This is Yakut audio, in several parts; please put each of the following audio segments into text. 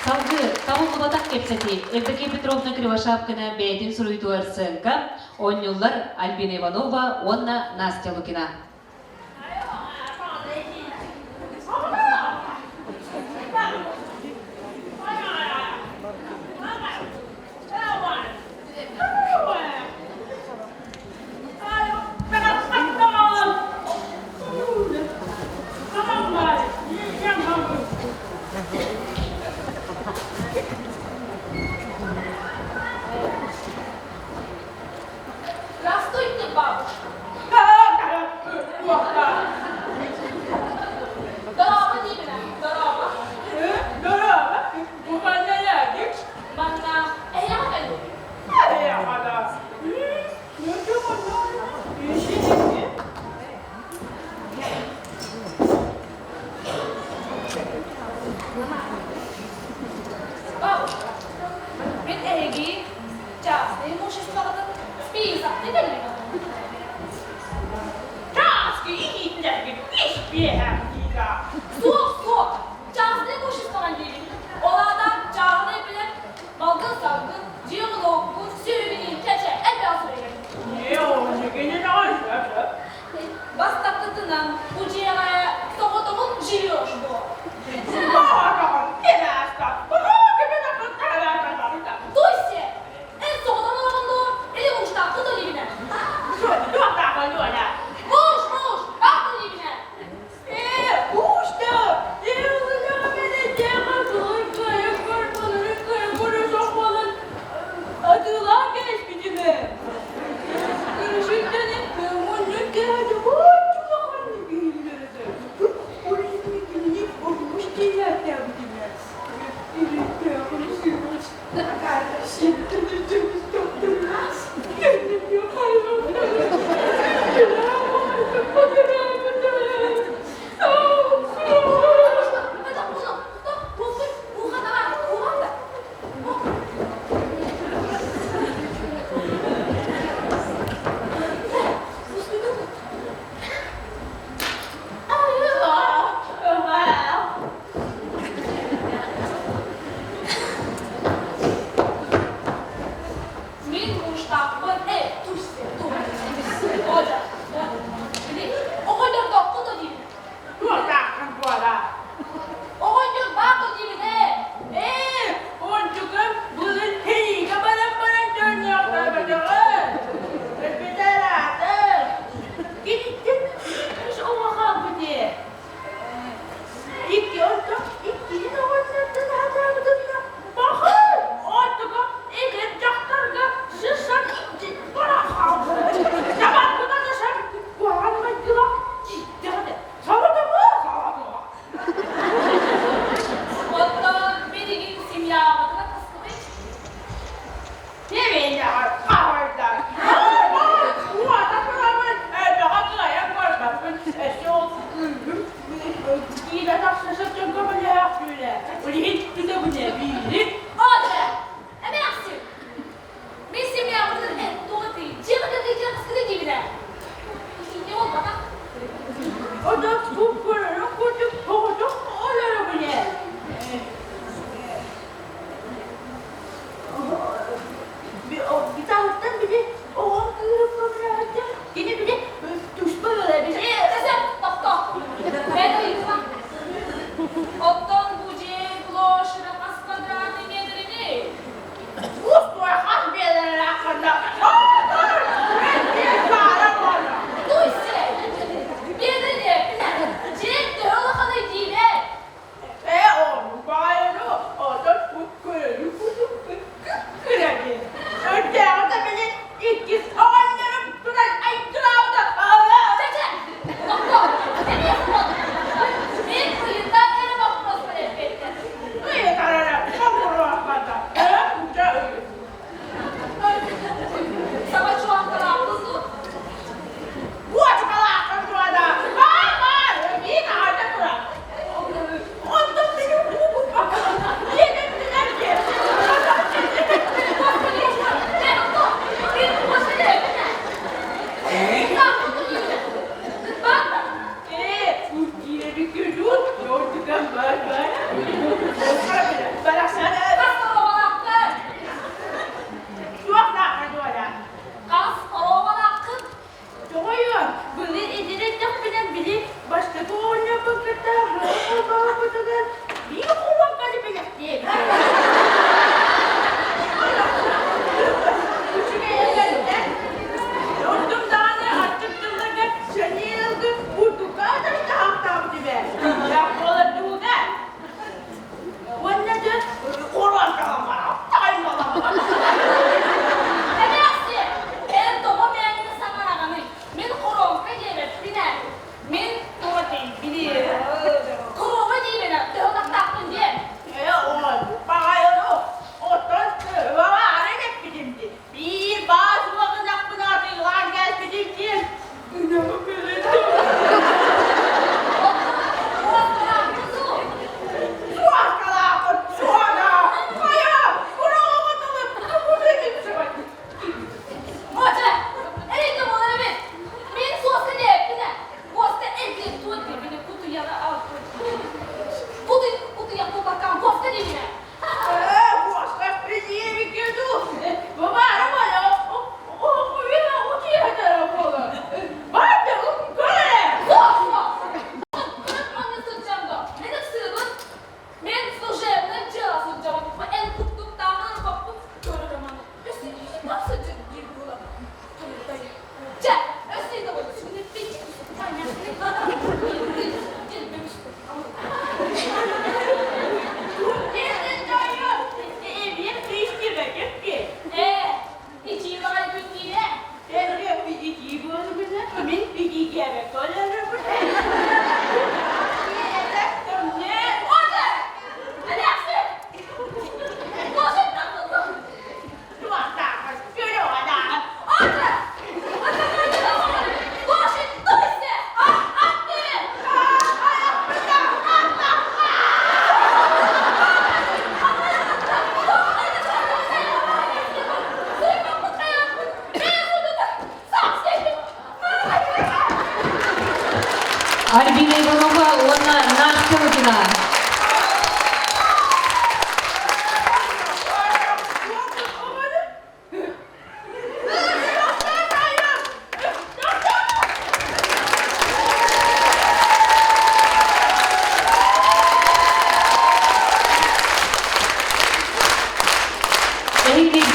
Салгыы табыллыбатах кэпсэтии Евдокия Петровна Кривошапкина бэйэтин суруйдугар сценка оонньууллар Альбина Иванова уонна Настя Лукина. Здравствуйте, бабушка. Дороба диибинэ, дороба. Дороба. Буханнараагыт. Манна эһиэхэ кэллим. Бабушка, мин эһиги частное имуществоҕытын списокты кэллим. Суох, суох, частное имуществоҕа диибин. Ол аата чааһынай билэр Малгын-салгын, дьиэ-уоккун, сүөһүгүн чэ-чэ, элбэх суруйар. Бастакытынан, бу дьиэҕэ соҕотоҕун живешь дуо? Туйся! Эн соҕотоҕун олоҕун дуо? Или мужтааххын дуо диибинэ? Муж, муж, ах диибинэ?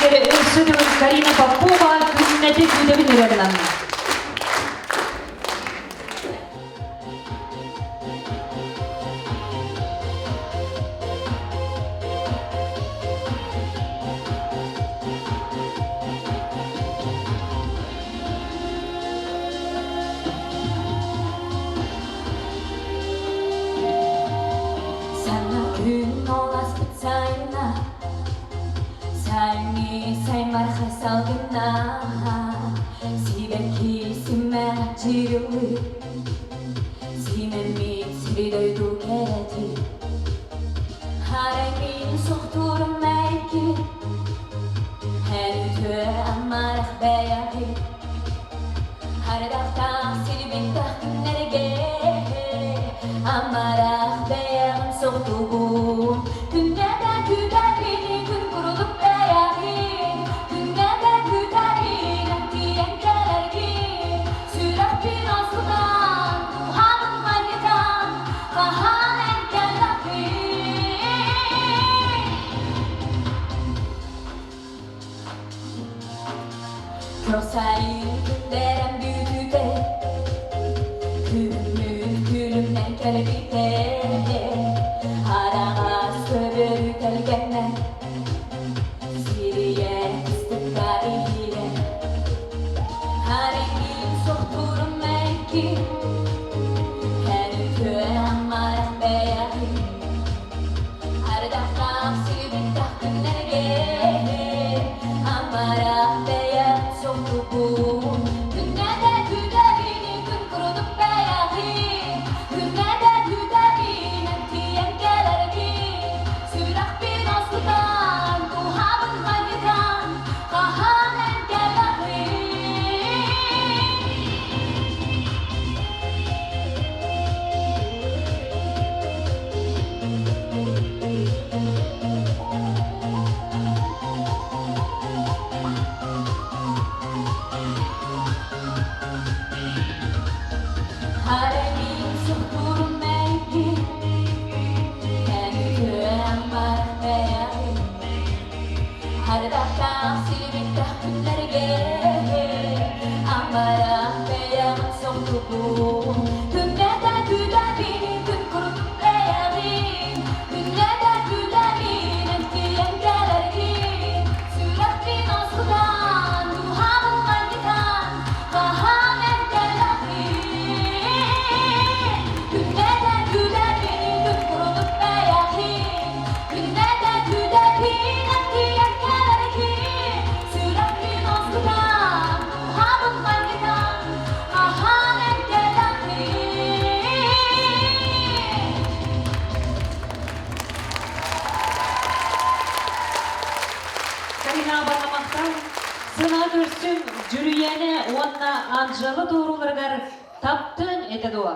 Түмүгэр өссө төгүл Карина Попова күннэтэ күүтэбин ырыатынан. Саҥа күн оласпыт сайына, Сайыҥҥы саймархай салгына, Сибэкки симмэҕэ чырылыы, Симэммит сири-дойду кэрэтин. Арай мин суохтуурум мэйики, Эн үтүө амарах бэйэҕин, Ардахтаах силбиттээх күннэргэ Амарах бэйэҕин соҕотугун Күннэтэ күүтэбин күн курдук бэйэҕин Күннэтэ күүтэбин тиийэн кэлэргин Сүрэхпин оскутан, дууһабын манньытан Хаһан эн кэллэххин. Сайын күндэрэн бүтүтэ, Күммүт күлүмнэн кэлбитэ, Араҕас көбөрү тэлгэннэ, Сирийэ кыстыкка иһирэ. Арыгын сохтуурум мэйки, Эн үтүө амарах бэйэҕин, Ардахтаах силбиттэх күннэргэ Амарах бэйэм соҕотугун Күннэтэ күүтэбин күн курдук бэйэҕин Күннэтэ күүтэбин тиийэн кэлэргин Сүрэхпин оскутан, дууһабын манньытан Хаһан эн кэлэҕин. Арай суптурум мэйги, эн үтүөм барах бэйэҕин, Ардахтаах силбиттэх күннэргэ Амарах бэйэҕин соҕотугун Күннэтэ күүтэбин күн курдук бэйэҕин Күннэтэ күүтэбин эн тиийэн кэлэргин Сүрэхпин оскутан, дууһабын манньытан Хаһан эн кэлэҕин. Күннэтэ күүтэбин күн курдук бэйэҕин Күннэтэ күүтэбин эн тиийэн кэлэргин Сүрэхпин оскутан, дууһабын манньытан Хаһан эн кэлэҕин. Карина Барамахтан сына көрсүм Дьүрүйээнэ уонна Анжела туорууларыгар таптыаҥ этэ дуо?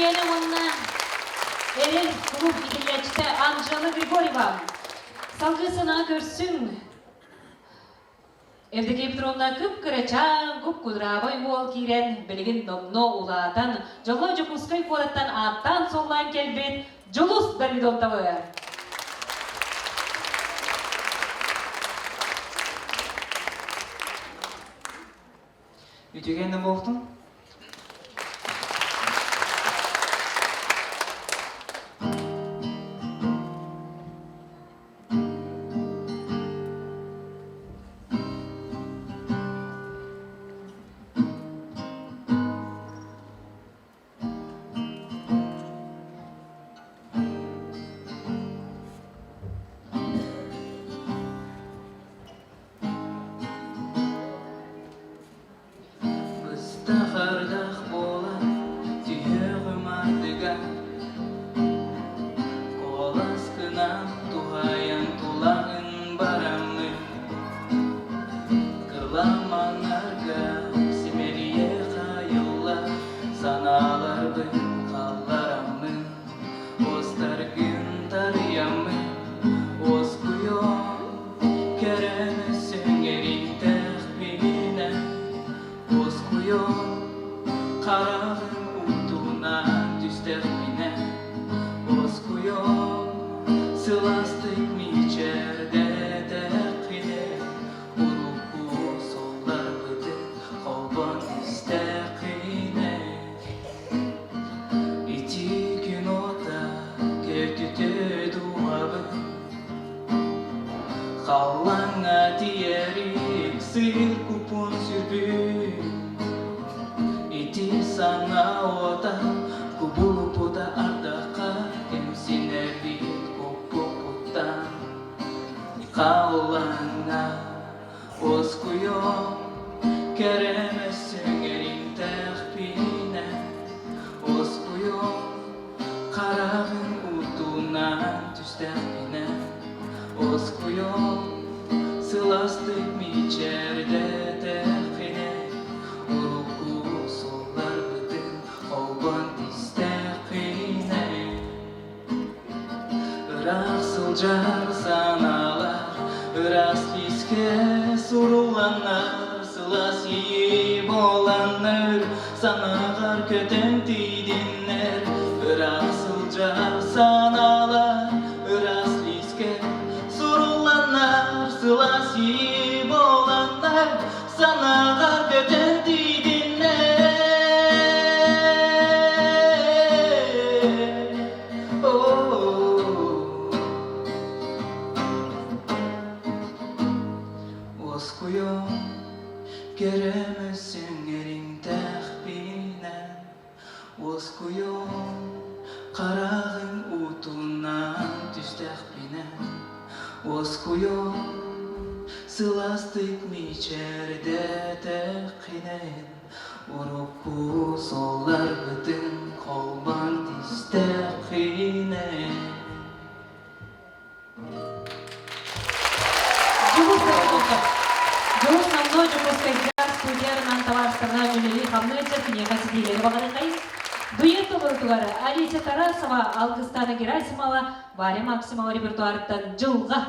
үһүйээнэ уонна Эрэл кулууп иитиллээччитэ Анжела Григорьева. Салгыы санаа көрсүҥ. Евдокия Петровна кып-кырачаан, куп-кудраабай уол киирэн, билигин номнуо улаатан, дьоллоох Дьокуускай куораттан ааттаан-суоллаан кэлбит Дьулус Дормидонтовы. Үтүгэн да буолтун. Быстах ардах буолан түһүөҕүм ардыгар Куоласкынан туһаайан тулаҕын бараммын Кыламаннарга симэлийэ хаайылла Санааларбын халлараммын Уостаргын тарыйаммын Уоскуйуом Кэрэмэ сөҥөрүнтэхпинэ Уоскуйуом Хараҕым уутунан түстэхпинэ Уоскуйуом Сылаастык мичээрдээтэххинэ Урукку суолларбытын холбоон истэххинэ Ити күн уота көтүтэ дууһабын Халлааҥҥа тиийэрик сыыр купун сүрбүн Ити саҥа уота кубулуппута ардахха кэмсинэрбит куппуппуттан Халлааҥҥа уоскуйуом кэрэмэ сөҥөрүнтэхпинэ Уоскуйуом Хараҕын уутунан түстэхпинэ Уоскуйуом, сылаастык мичээрдээтэххинэ Урукку суолларбытын холбоон тистэххинэ Ыраах сылдьар санаалар ыраас искэ сурулланнар Сылаас иэйии буоланнар санааҕар көтөн тиийдиннэр Ыраах сылдьар санаалар ыраас лиискэ сурулланнар Сылаас иэйии буоланнар санааҕар көтөн тиийдиннэр Уоскуйуом, кэрэмэ сөҥөрүнтэхпинэ, Уоскуйуом, хараҕыҥ уутунан түстэхпинэ, Уоскуйуом, сылаастык мичээрдээтэххинэ, Урукку суолларбытын холбоон тистэххинэ. Дьулус Дорогутов. Дьулус номнуо Дьокуускайга студиярынан табаарыстарынан үлэлии-хамныы сылдьар киниэхэ ситиилэри баҕарыахайын. Дуэт толорутугар Алиса Тарасова, Алгыстана Герасимова, Варя Максимова репертуарыттан «Дьылҕа».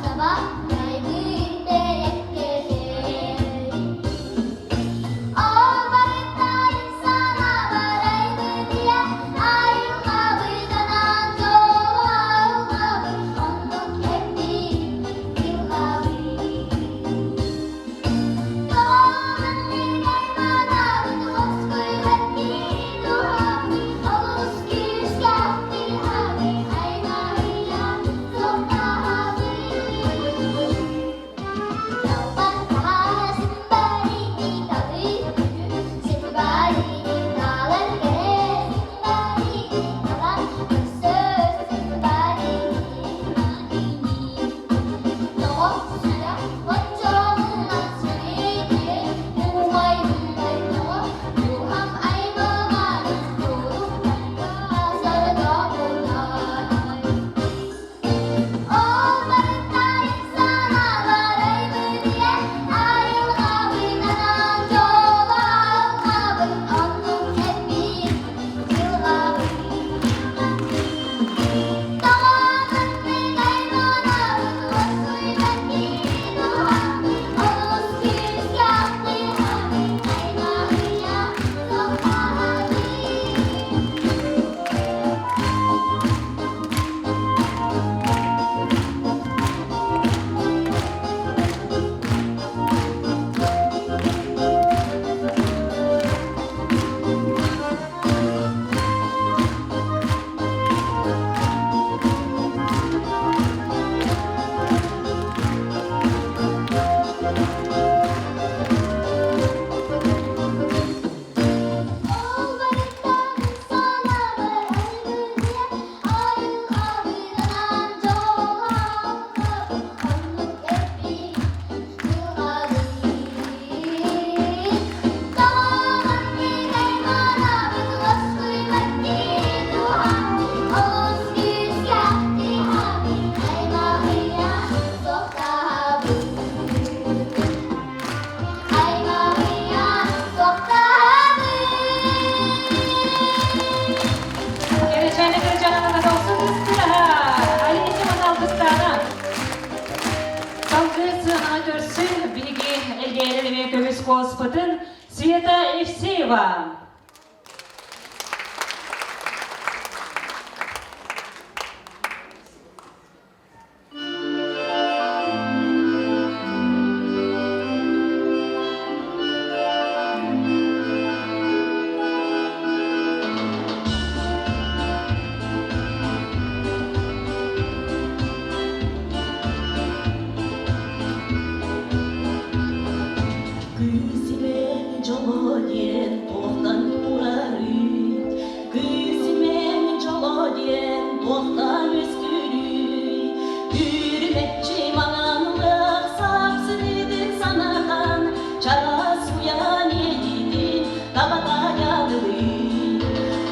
Саба. куоласпытын Света Евсеева. Күүсүмэн дьоло диэн туохтан турарый? Күүсүмэн дьоло диэн туохтан үөскүүрүй? Үрүмэччи маҥанлык сапсырыытын санатан, чараас уйан иэйиитин таба таайанылыы.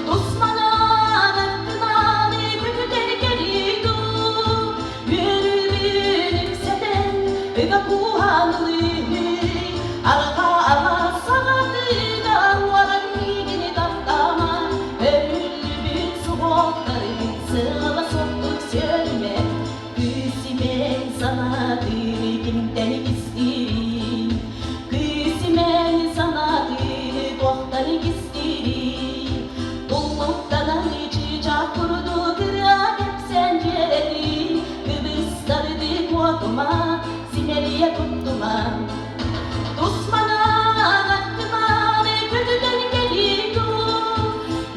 Тусманан аттынан күтүтэр кэлии дуу, Үөрүүбүн үксэтэн, ыга кууһан ылыы. Арҕаа алаас саҕатыгар уоран миигини таптаама, Өрүллүбүт суһуохтаргын сыала суохтук сүөрүмэ. Күүсүмэн санаатыны кимтэн кистиирий? Күүсүмэн санаатыны туохтан кистиирий? Туллуктанан чыычаах курдук ырыа кэпсээн дьиэрэтий, Кыбыстарды куотума, симэлийэ туттума. Тусманан аттымааны көтүтэн кэлии дуу,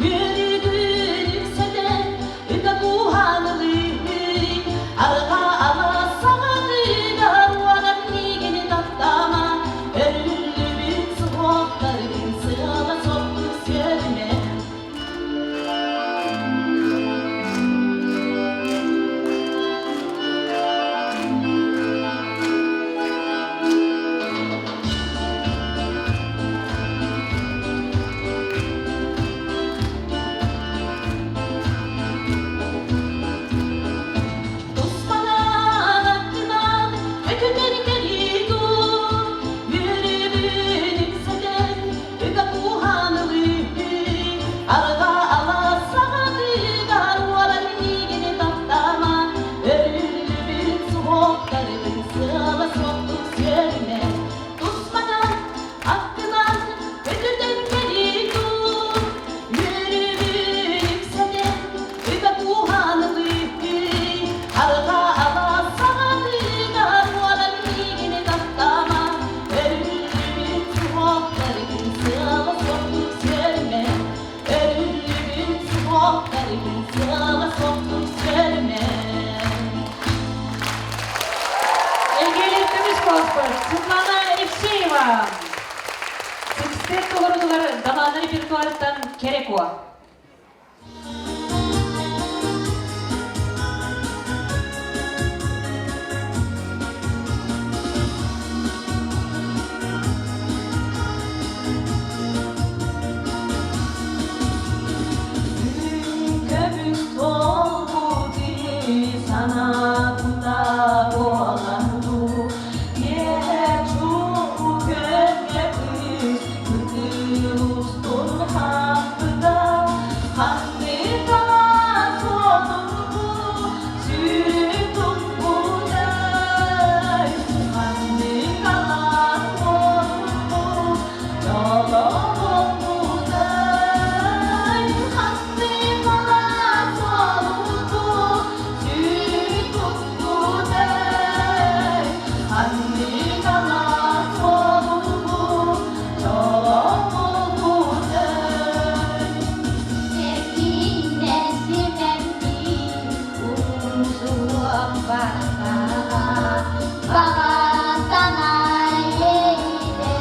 Үөрүүгүн үксэтэн, ыта кууһан ылыый. Арҕаа алаас саҕатыгар уоран миигини таптаама, Өрүллүбүт суһуохтаргын сыала суохтук сүөрүмэ. Туспанан аттынан өтүтэн кэлии дуу, үөрүүбүн үксэтэн ыга кууһан ылыы. Арҕаа алаас саҕатыгар уоран миигини таптаама, Өрүллүбүт суһуохтаргын сыала суохтук сүөрүмэ. Туспанан аттынан өтүтэн кэлии дуу, үөрүүбүн үксэтэн ыга кууһан ылыы. Арҕаа алаас саҕатыгар уоран миигини таптаама, Өрүллүбүт суһуохтаргын сыала суохтук сүөрүмэ. Өрүллүбүт суһуохтаргын сыала суохтук сүөрүмэ. Эйгэлиир көмүс куоласпыт Светлана Евсеева. Секстет толорутугар Далаана репертуарыттан Кэрэ Куо. Көмүс толбут санаатында буолан дуу, Киэһэ чуҥку күөҥҥэ кыыс кытыл устун хаампыта, Ханнык алаас уотун сүүрүк туппутай, Ханнык алаас уотун дьоло буолбутай, Ханнык алаас уотун сүүрүк туппутай, Ханнык алаас уотун дьоло буолбутай. Эркиннэн симэммит уусуох баҕа баҕа санаа иэйиитэ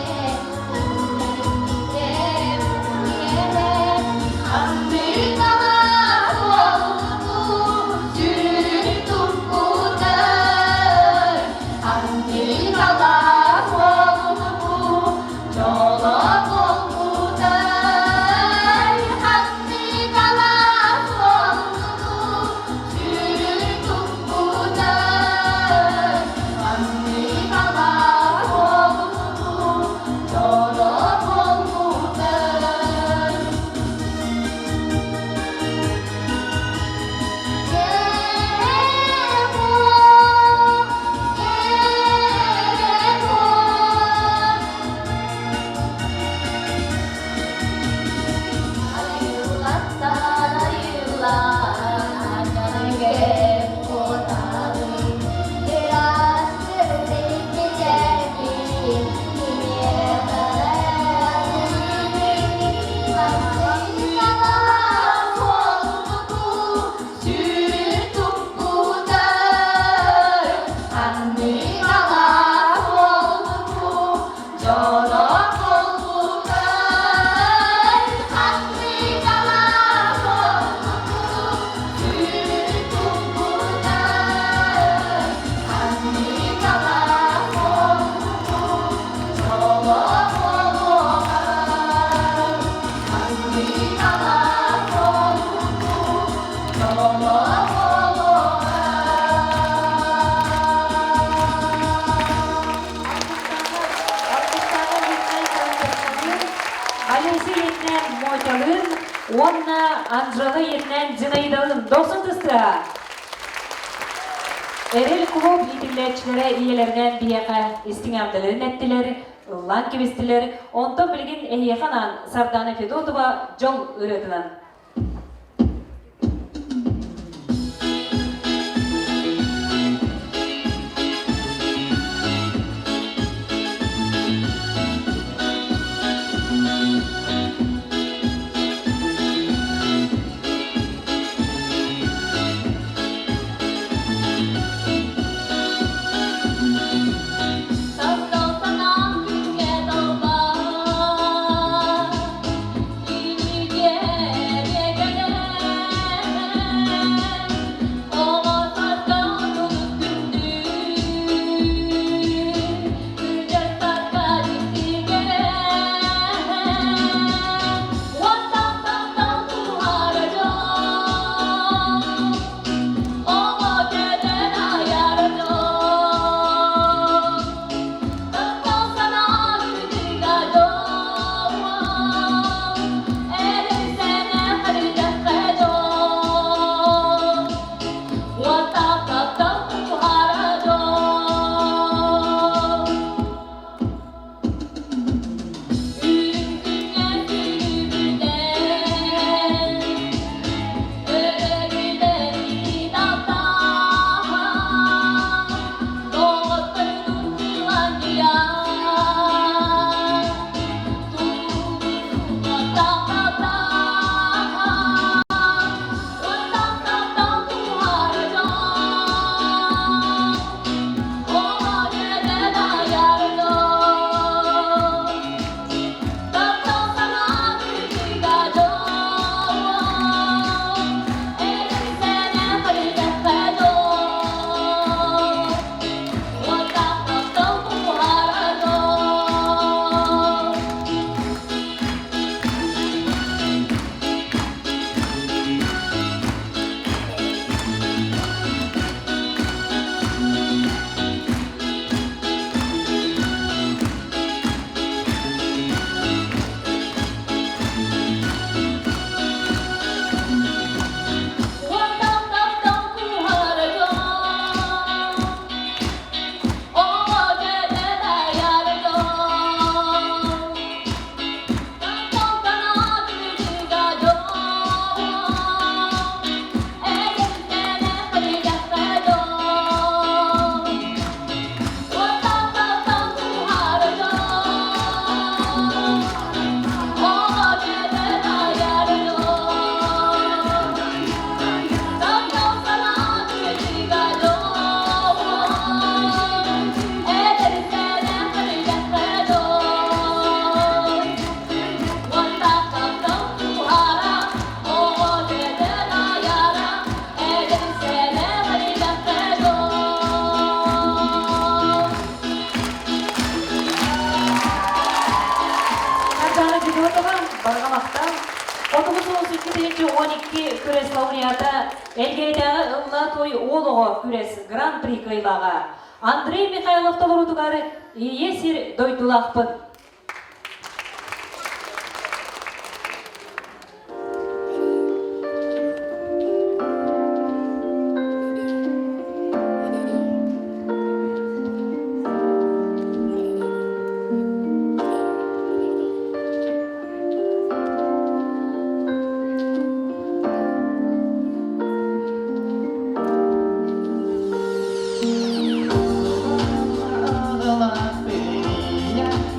Ханнык алаас уолунуу сүүрүк туппутай, Ханнык алаас уолунуу дьоло буолбутай, Ханнык алаас уолунуу сүүрүк туппутай, Ханнык алаас уолунуу дьоло буолбутай. Кэрэ куо, кэрэ Уонна Анжела ийэтинээн Зинаидалыын дохсун тыстыа! Эрэл кулууп иитиллээччилэрэ ийэлэринээн биһиэхэ истиҥ эҕэрдэлэрин эттилэр, ыллаан кэбистилэр. Онтон билигин эһиэхэ анаан Сардаана Федотова дьол ырыатынан. Таптал санаам күҥҥэ далбар, Сардаана Федотова, барҕа махтал. Отугу сыл 212 күрэс лауреата Элгээйдээҕи Ылла той уол оҕо күрэс Гран-при кыайыылааҕа Андрей Михайлов толоруутугар Ийэ сир дойдулаахпын.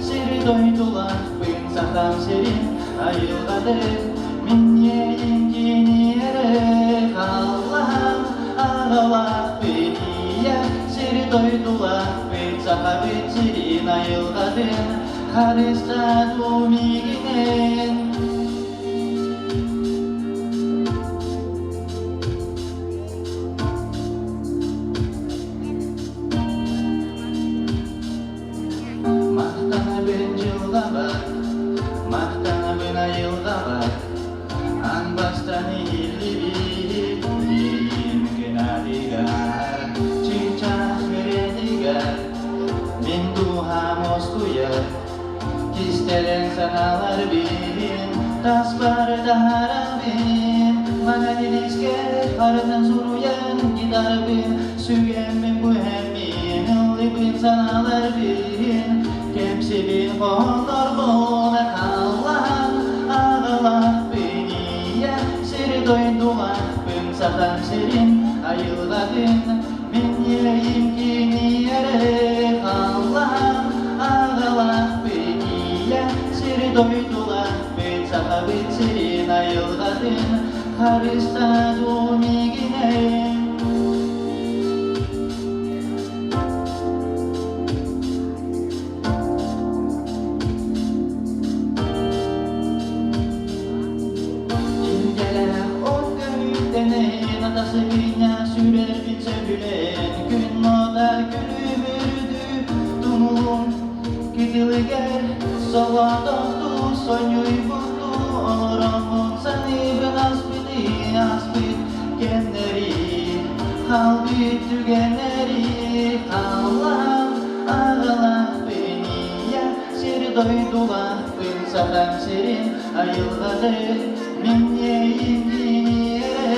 Сири дойдулаахпын, сахам сирин айылҕатын мин иэйим киниэрэ халлаан аҕалаахпын ийэ сири дойдулаахпын, сахабыт сирин айылҕатын харыстаатым миигинэн. Махтанабын дьылҕабар, махтанабын айылҕабар, аан бастан иһиллибит иэйиим генадигар, чыычаах мириэтигэр, мин дууһам уоскуйар, кистэлэҥ санаалар бин. Таспар таһарабын, Маҥан илискэ харынан суруйан гитарабын, Сүгэммин бу эммин, ыллыбын санааларбын, Кэмсибин хоһооннорбун халлаан, Аҕалаахпын ийэ, сири дойдулаахпын, Сахам сирин айылҕатын, Мин иэйим киниэрэ халлаан, Аҕалаахпын ийэ, сири дойдулаахпын, Сахабыт сирин айылҕатын, Харыстаатым миигинэ. Илгэлээх от көһүттэнэн, атасыбыня сүрэрбин сөбүлээн, күн мода күлүмүрдүү тумулун кытылыгар солотохтуу сонньуйбуттуу олороммун саныыбын аспыты аспыт кэмнэри, халбыт түгэннэри халлаан аҕалаахпын ийэ сир дойдулаахпын сахам сирин айылҕаты мин иэйиҥҥиэрэ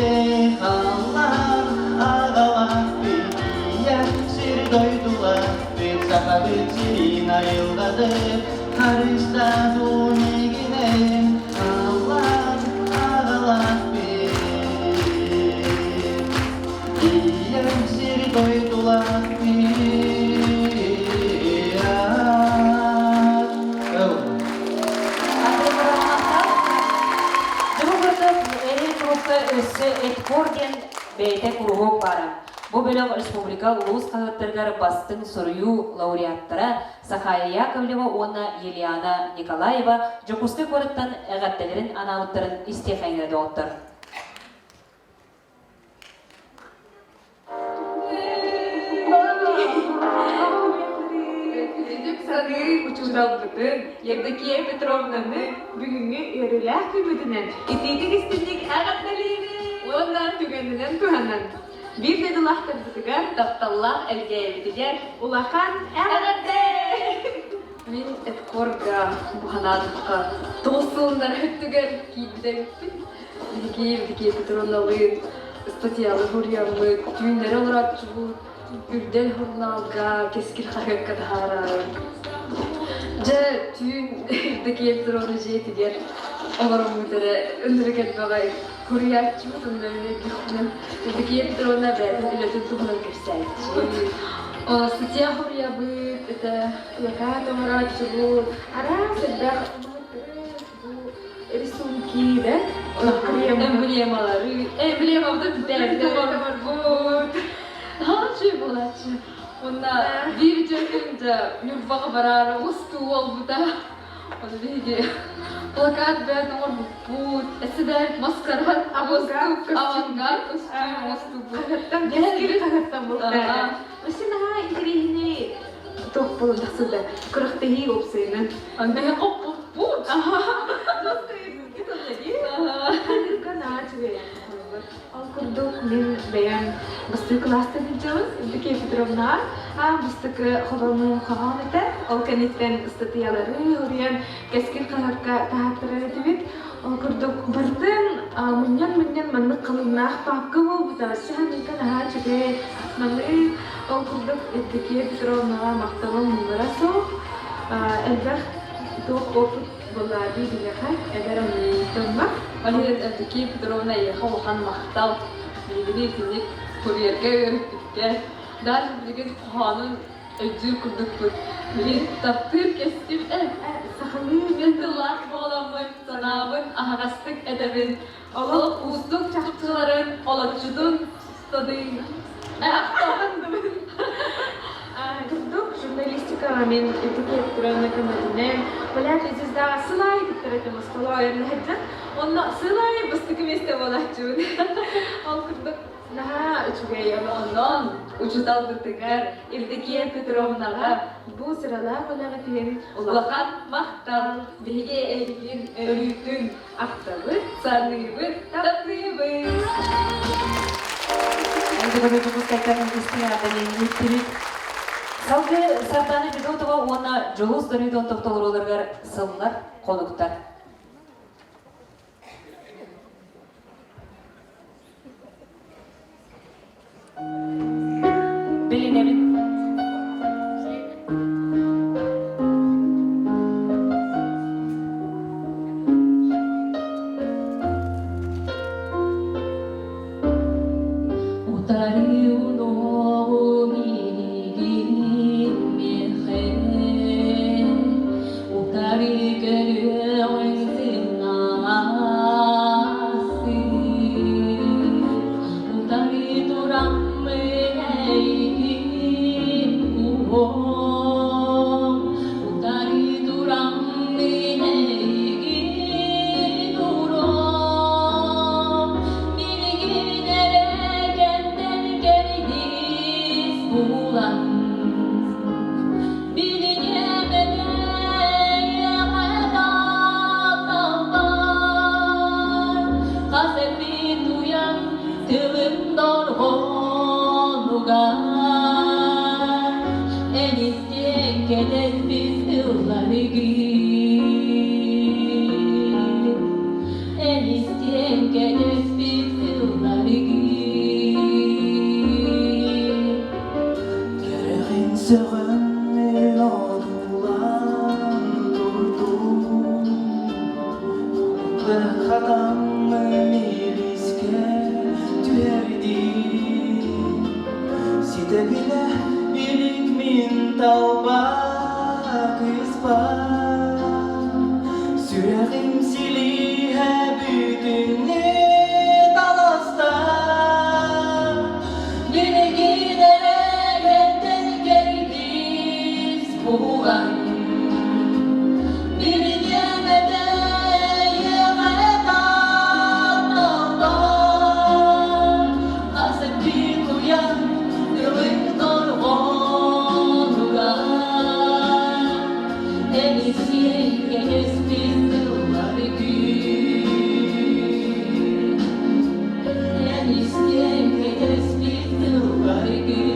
халлаан аҕалаахпын ийэ сир дойдулаахпын сахабыт сирин айылҕаты харыстаатун игинэн халлаан аҕалаахпын ийэ сир дойдулаахпын. Дьоһун Эрий курукка өссө Эткор диэн бэйэтэ куруһуок баара. Бу бөлөх республика улуус хаһыаттарыгар бастыҥ суруйуу лауреаттара Сахая Яковлева уонна Елиана Николаева Дьокуускай куораттан эҕэрдэлэрин анаабыттарын истиэхэҥҥэ доҕоттор. Үтүк саныы учууталбытын Евдокия Петровнаны бүгүҥҥү үөрүүлээх күммүтүнэн итиитик истинник эҕэрдэлиибит уонна түгэнинэн туһанан биир дойдулаахтарбытыгар тапталлаах Элгээйибитигэр улахан эҕэрдэ! Мин Эдкорга буханаатахха тоҕус сылыннар өттүгэр киирбит эбиппин. Биһиги Евдокия Петровналыын ыстатыйалы суруйаммыт, түүннэри олорооччубут, Үрдэл сурунаалга Кэскил хаһыакка таһаарары. Дьэ, түүн Евдокия Петровна дьиэтигэр олороммут эрэ ынырык элбэҕи суруйааччыбыт онно өйдөхпүнэ Евдокия Петровна бэйэтин үлэтин туһунан кэпсээччи. Статья суруйабыт, это Плакат оҥорооччубут, араас элбэх рисунки, да? Эмблемалары, эмблемабытын бэрдэ оҥорбут. Наһаа буолааччы. Уонна биир үтүө күн дьэ Ньурбаҕа бараары устуу буолбута. Ону биһиги плакат бэйэн оҥорбуппут, эсэдээт маскарад, Авангард авангард костюм оҥостубут. Хаһыаттан кэскил хаһыаттан бултаара. Өссө наһаа интэриэһинэй туох буолан тахсыбыта. Күрэхтэһии уопсайынан. Аны хоппуппут. Ол курдук мин бэйэм бастакы кылаастан сылдьабын Евдокия Петровна бастакы холонуум хоһоон этэ. Ол кэнниттэн ыстатыйалары суруйан Кэскил хаһыакка таһааттарар этибит. Ол курдук барытын мунньан-мунньан маннык халыҥнаах паапка буолбута. Саһаныыка наһаа үчүгэй. Маннык ол курдук Евдокия Петровнаҕа махталым муҥура суох. Элбэх туох опыт буоллаадыы биһиэхэ эдэр омуктанна. Ол иһин Евдокия Петровна эйиэхэ улахан махтал. Биһигини итинник курьерга үөрэппиккэ. Даже билигин хоһоонун өйдүүр курдукпут. Билигин таптыыр кэскил Сахалыы мин тыллаах буоламмын санаабын аһаҕастык этэбин. Олох уустук чахчыларын олоччутун садыын. Курдук журналистикаҕа мин Евдокия Петровна көмөтүнэн поляк звездаҕа сыл аайы кыттар этим оскуола ойорун Онно сыл аайы бастакы миэстэ буолааччыбын. Ол курдук наһаа үчүгэй Онон учууталбытыгар Евдокия Петровнаҕа бу сыралаах үлэҕитин улахан махтал! Биһиги эйигин өрүүтүн ахтабыт, саныыбыт, таптыыбыт! Салгыы Сардаана Федотова уонна Дьулус Доридон тохтолорууларыгар сыллар, хонуктар. Билинэбин. Утары унуоҕу миигин миэхэ, утары көрүөҕүҥ сымнаҕас Утары тураммын эйигин уһуом, утары тураммын эйигин уруом. Билигин эрэ кэмтэн кэрдиис булан, билиниэм этэ эйиэхэ тапталбар. Хас эппит уйан тылым дорҕоонугар, эн истиэҥ кэтэспит тылларыгын. Эн истиэҥ кэтэспит тылларыгын. Кэрэҕин сөҕөн мин одуулаан турдум Хатаммын илискэ түһэрдим Ситэ билэ илик мин талба кыыспар Сүрэҕим силиһэ бүтүннүү таласта Билигин эрэ кэнтэн кэрдиис буолан Билиниэм этэ эйиэхэ тапталбар Хас эппит уйан тылыҥ дорҕоонугар Эн истиэҥ кэтэспит тылларгын Эн истиэҥ кэтэспит тылларгын.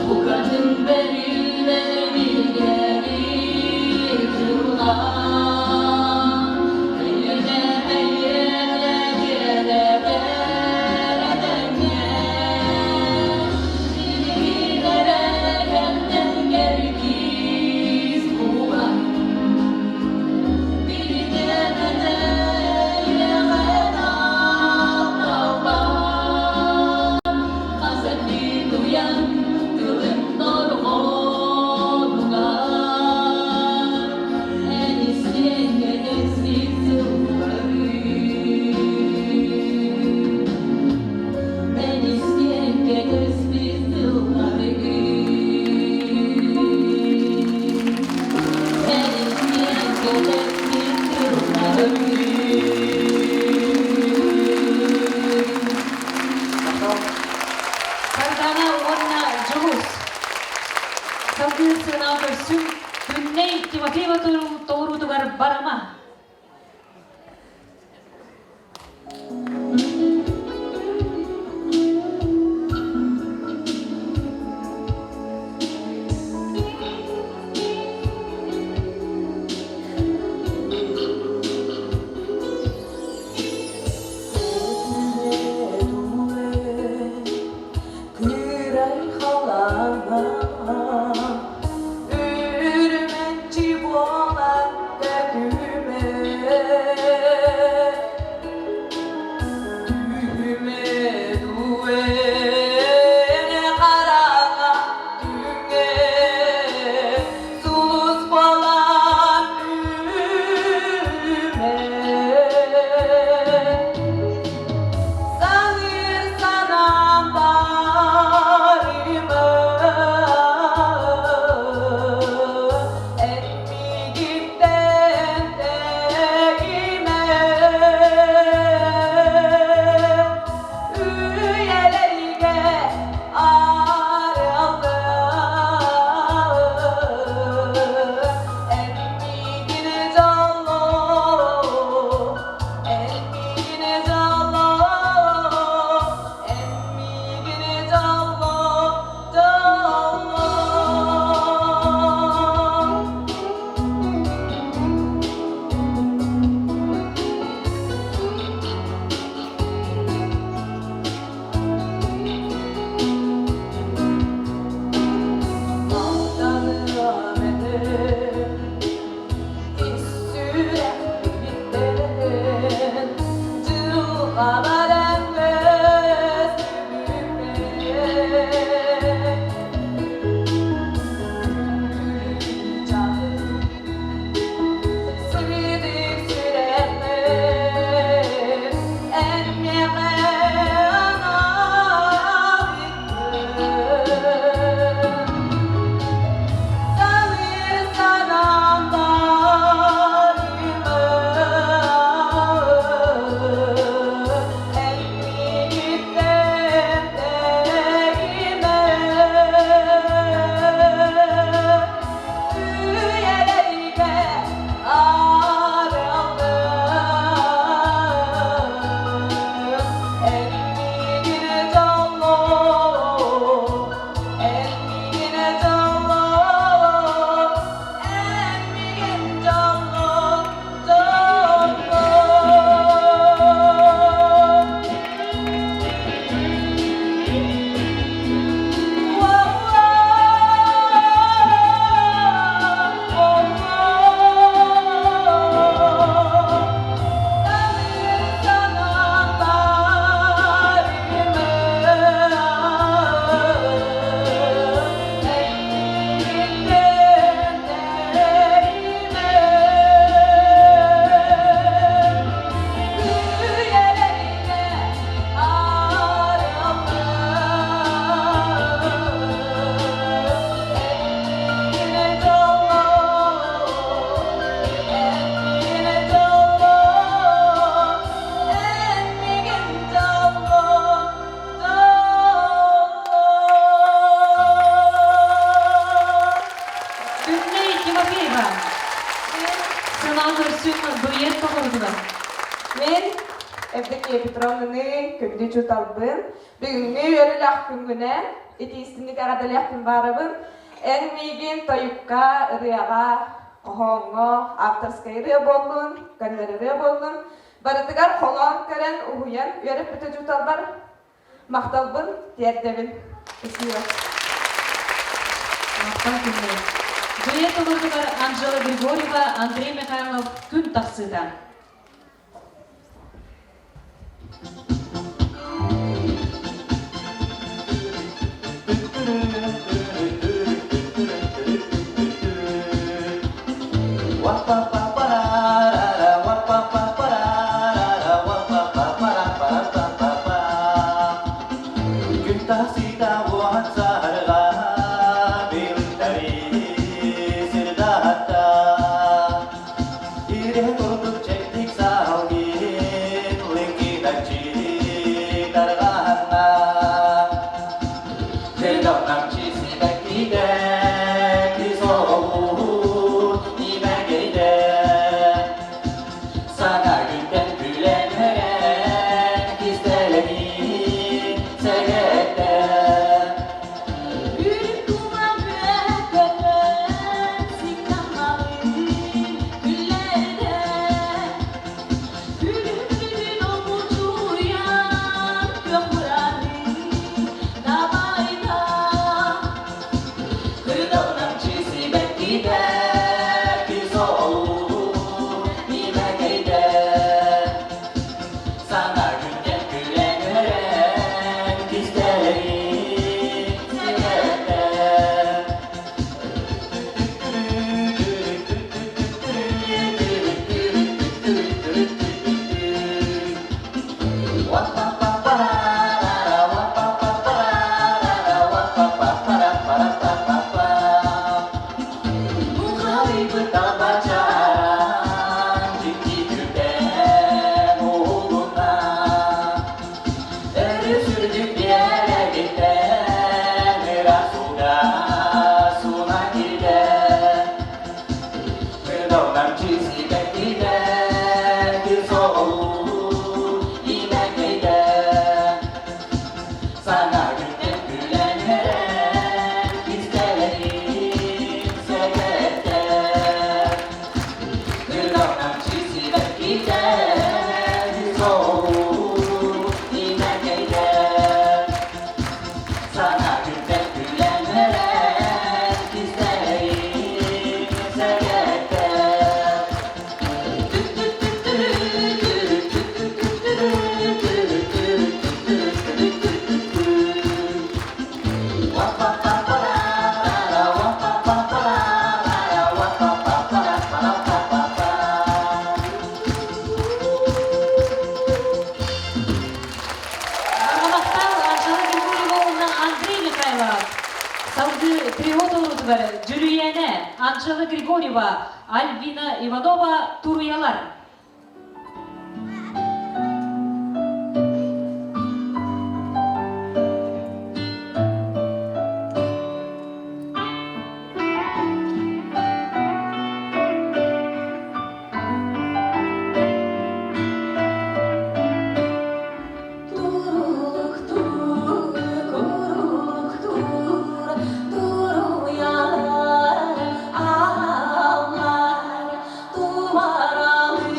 Букатын бэриллэр билгэри дьылҕа Эн истиэҥҥэ тэспит тылларым, Эн истиэҥҥэ тэспит тылларгын, Эн истиэҥҥэ тэспит тылларгын. Сардаана уонна Дьулус Салгыы сыанаҕа көрсүҥ Күннэй Тимофеева толоруутугар барама. Кыырай халаана Үрүмэччи буолан көтүмэ. Тимофеева. Сынаан көрсүн дует тоҕорутугар. Мен Евдокия Петровнаны күндү учууталбын. Бүгүҥҥү үөрүүлээх күҥҥүнэн итиистинник эҕэрдэлиэхпин баарабын. Эн миигин тойукка, ырыаҕа, хоһооҥҥо, авторскай ырыа буоллун, көннөрү ырыа буоллун, барытыгар холоон көрөн, уһуйан үөрэппит учууталбар Махталбын тиэрдэбин. Спасибо. Махтал күннэй. Дуэт толорутугар Анжела Григорьева, Андрей Михайлов күн тахсыыта. Күн тахсыыта уоһан саһарҕа билтэри сирдатта Ире курдук чэбдик саалгин лиҥкиначчы тарҕаһанна Кырдалнамчы сибэккитэ кисоолуур имэгэйдэ Саҥа күнтэн күлэн эрэн кистэлэҥин сэгэттэ Үрүҥ тума көтөн сиккаммалыын күллэрдэ Күлүммүтүн омучуйан күөх мыраанын дабайда Кырдалнамчы сибэккитэ кисоолуур имэгэйдэ Саҥа күнтэн күлэн эрэн кистэлэҥин сэгэттэ Өрүсүрдүк биэрэгиттэн ыраас ууга сууна киирдэ. Кыдалнамчы сибэккитэ кисоолуур имэкэйдэ. Саҥа күнтэн күлэн эрэн кистэлэҥин сэгэттэ. Кыдалнамчы сибэккитэ кисоолуур имэкэйдэ. Саҥа күнтэн күлэн эрэн кистэлэҥин сэгэттэ. Махтал Анжела Григорьева уонна Андрей Михайлов. Салгыы трио толорутугар Дьүрүйээнэ Анжела Григорьева, Альбина Иванова туруйалар. Турулуктур, курулуктур, туруялар, ааллар, тумаралыыр.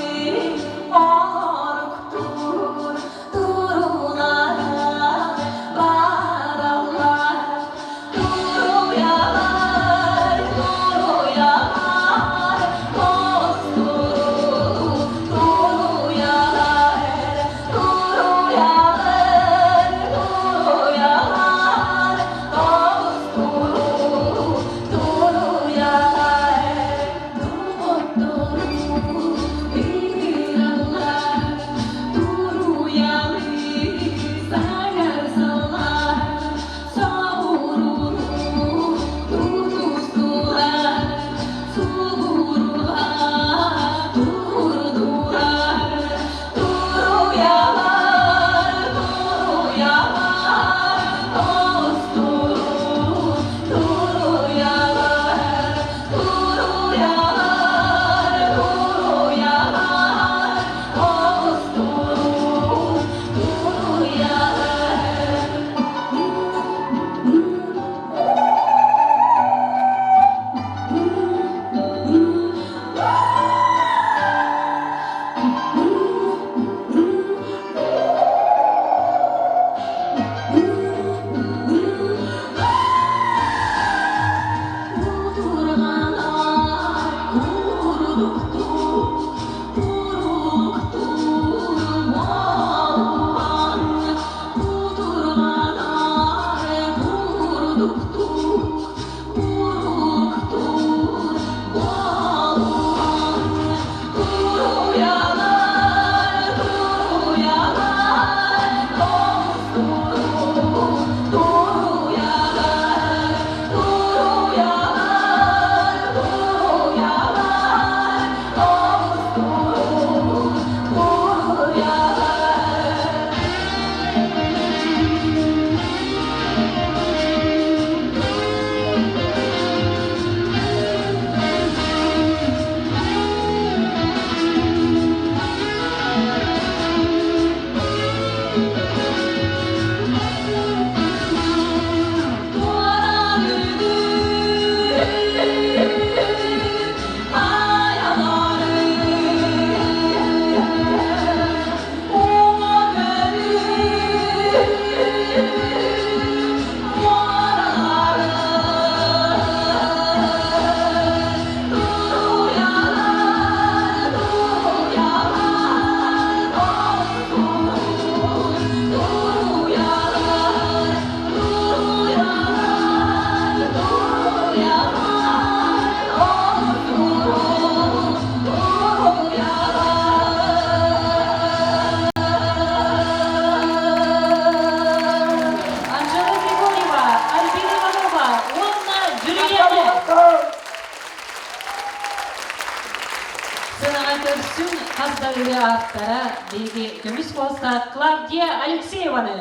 көрсүн хас да ырыа ааптара биһиги көмүс куоластаах Клавдия Алексееваны.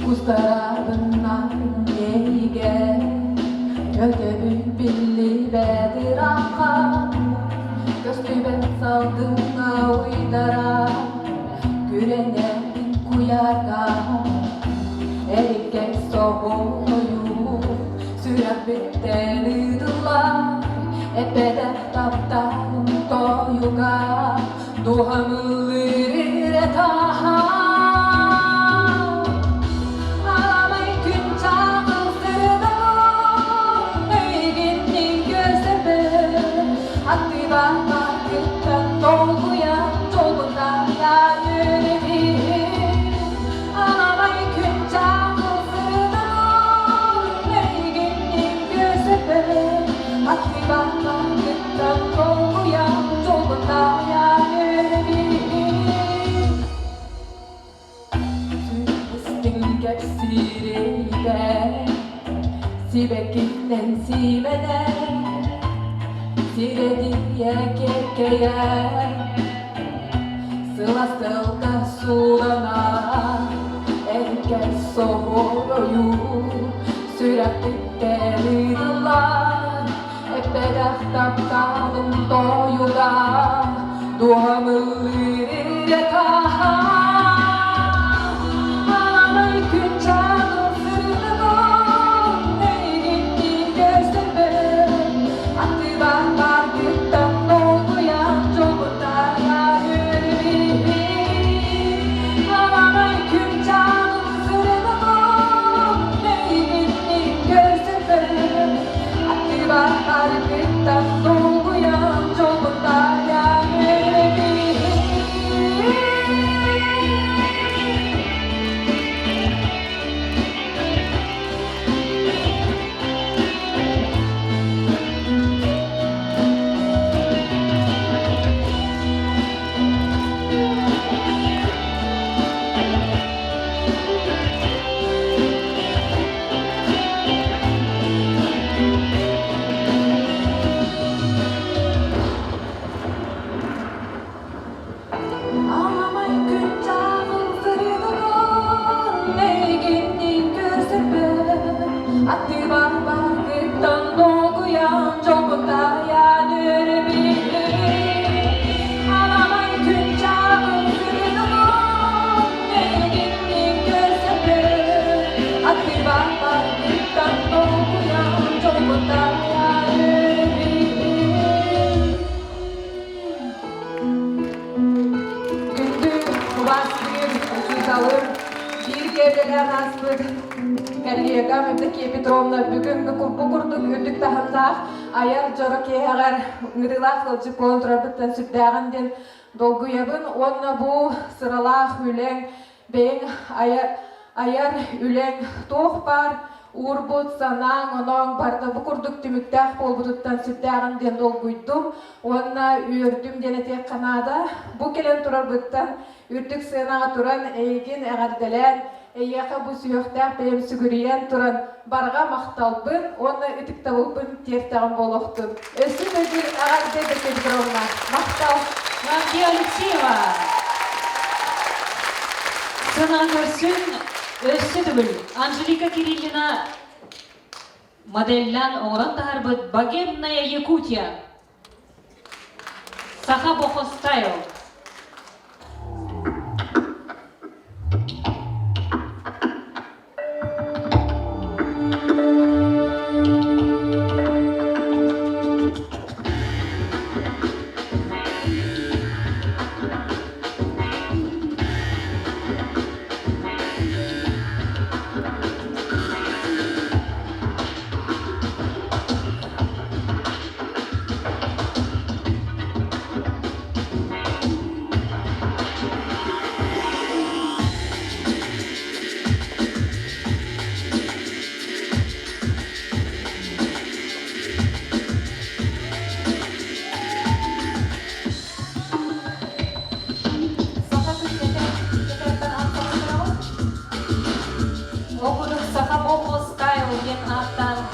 Кустарабынна иэйигэ Көтөбүн биллибэт ыраахха Көстүбэт салгыҥҥа уйдара Күрэнэбин куйаарга Эриккэ соһуйуу Сүрэхпиттэн ыытыллар Эппэтэх тапталым тойуга Дууһам ыллыыр эрэ тааһа Аламай күн чаҕыл сырдыгын Эйигинниин көрсөрбүн Аттыбар бааргыттан долгуйан долгуннаран үөрэбин Аламай күн чаҕыл сырдыгын Эйигинниин көрсөрбүн Аттыбар бааргыттан долгуйан долгуннаран үөрэбин Истиҥ кэпсииритэ сибэккинэн симэнэр сирэдийэ кэркэйэр сыластылга сууланар эргэ соһуйуу сүрэхпиттэн ыытыллар эппэтэх тапталым тойуга дууһам ыллыыр эрэ тааһа Аламай күн чаҕыл сырдыгын эйигинниин көрсөрбүн аттыбар бааргыттан долгуйан дьолбуттан үөрүүбүн Аламай күн чаҕыл сырдыгын эйигинниин көрсөрбүн Аттыбар бааргыттан долгуйан дьолбуттан үөрүүбүн Аламай күн чаҕыл сырдыгын эйигинниин көрсөрбүн Аттыбар баргыттан долгуйан дьолбутайан үөрэбин Аламай күн чаҕыл сырдыгын эйигинниин көрсөрбүн Аттыбар баргыттан долгуйан дьолбутайан үөрэбин Күндү убаастыыр учууталым, бииргэ үлэлээн ааспыт коллегам Евдокия Петровна бүгүҥҥү бу курдук үрдүк таһымнаах айар дьоро киэһэҕэр ыҥырыылаах ыалдьыт буолан турарбыттан сүрдээҕин диэн долгуйабын уонна бу сыралаах үлэҥ бэйэҥ айар, айар үлэҥ туох баар уурбут санааҥ, онооҥ барыта бу курдук түмүктээх буолбутуттан сүрдээҕин диэн долгуйдум уонна үөрдүм диэн этиэххэ наада. Бу кэлэн турарбыттан үрдүк сыанаҕа туран эйигин эҕэрдэлээн, эйиэхэ бу сүһүөхтээх бэйэм сүгүрүйэн туран барҕа махталбын уонна ытыктабылбын тиэртэҕим буолуохтун. Өссө төгүл эҕэрдэ Евдокия Петровна. Махтал! Клавдия Алексеева. Сыанаҕа көрсүн өссө төгүл Анжелика Кириллина моделлаан оҥорон таһаарбыт «Богемная Якутия» Саха бохо стайл.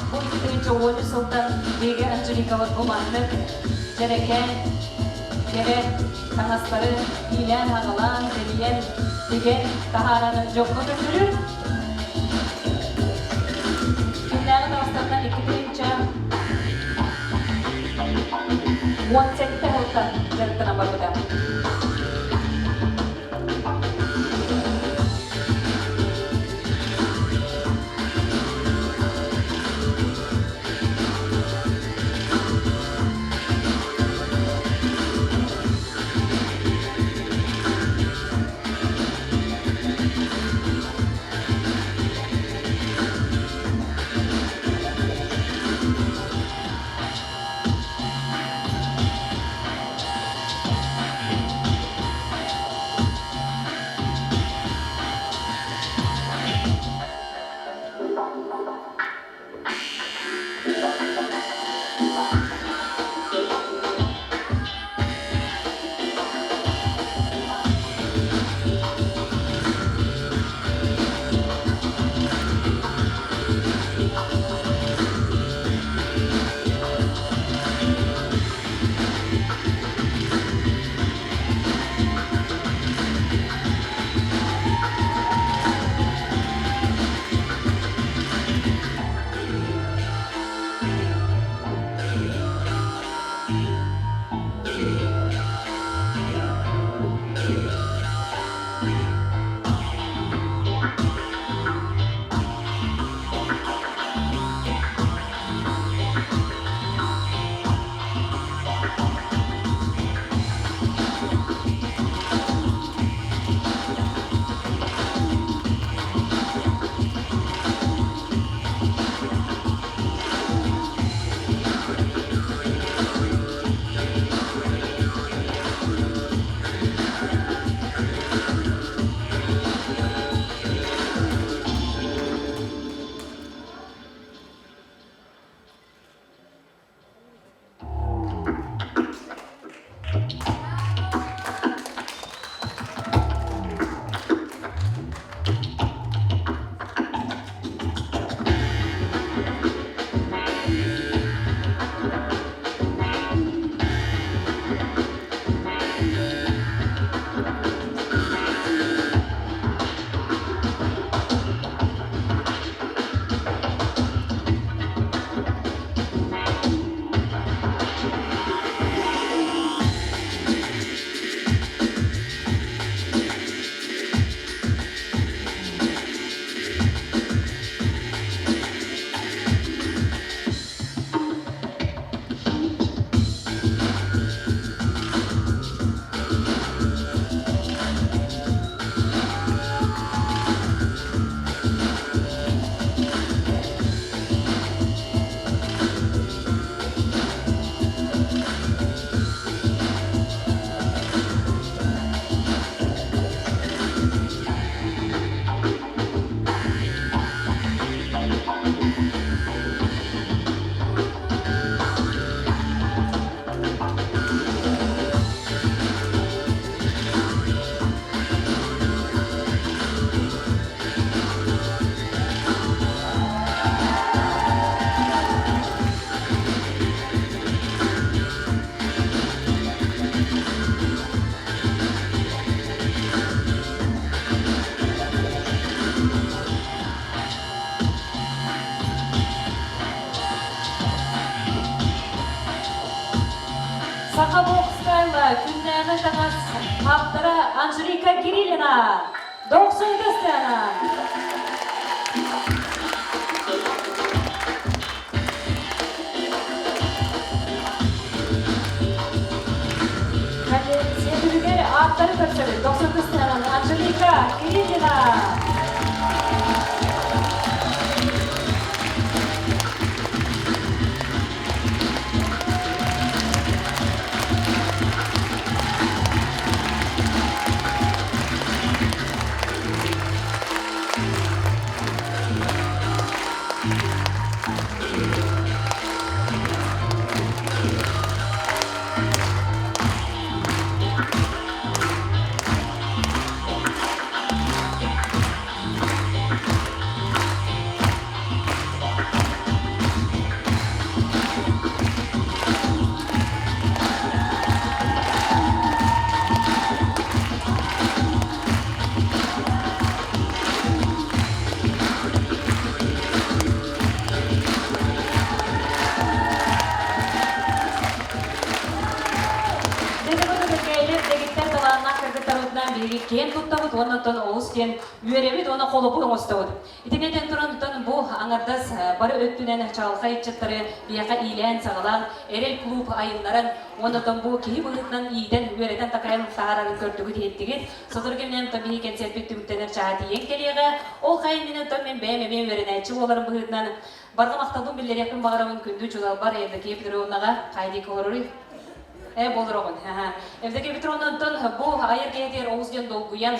Бу 2013 сылтан биһиги Анжеликабыт бу маннык дьэрэкээн, кэрэ таҥастары иилээн-аҕалаан, тэрийэн, тигэн таһааран дьоҥҥо көрдөрөр. Күннээҕи таҥастартан 2017 сылтан дьарыктанан барбыта. Саха бокстайла күннээҕи таҥас ааптара Анжелика Кириллина. Дохсун Костяна. Сиэтилигэр ааттары көрсөбүт. Дохсун Костянан Анжелика Кириллина. биһиги киэн туттабыт уонна оттон олус диэн үөрэбит уонна холобур оҥостобут. Итини этэн туран оттон бу аҥардас бары өттүнэн чаҕылхай ыччаттары биһиэхэ иилээн-саҕалаан Эрэл клуб айыннаран уонна оттон бу киһи быһыытынан иитэн, үөрэтэн-такайан таһаарарын көрдүгүт иһиттигит. Сотору кэминэн оттон биһиги кэнсиэрпит түмүктэнэр чааһа тиийэн кэлиэҕэ. Ол хайа иннинэ оттон мин бэйэм эмиэ үөрэнээччи буоларым быһыытынан барҕа махталбын биллэриэхпин баҕарабын күндү учууталбар Евдокия Петровнаҕа хайдик олоруй Э, болороҕун. Евдокия Петровна онтон бу айар киһитигэр олус диэн долгуйан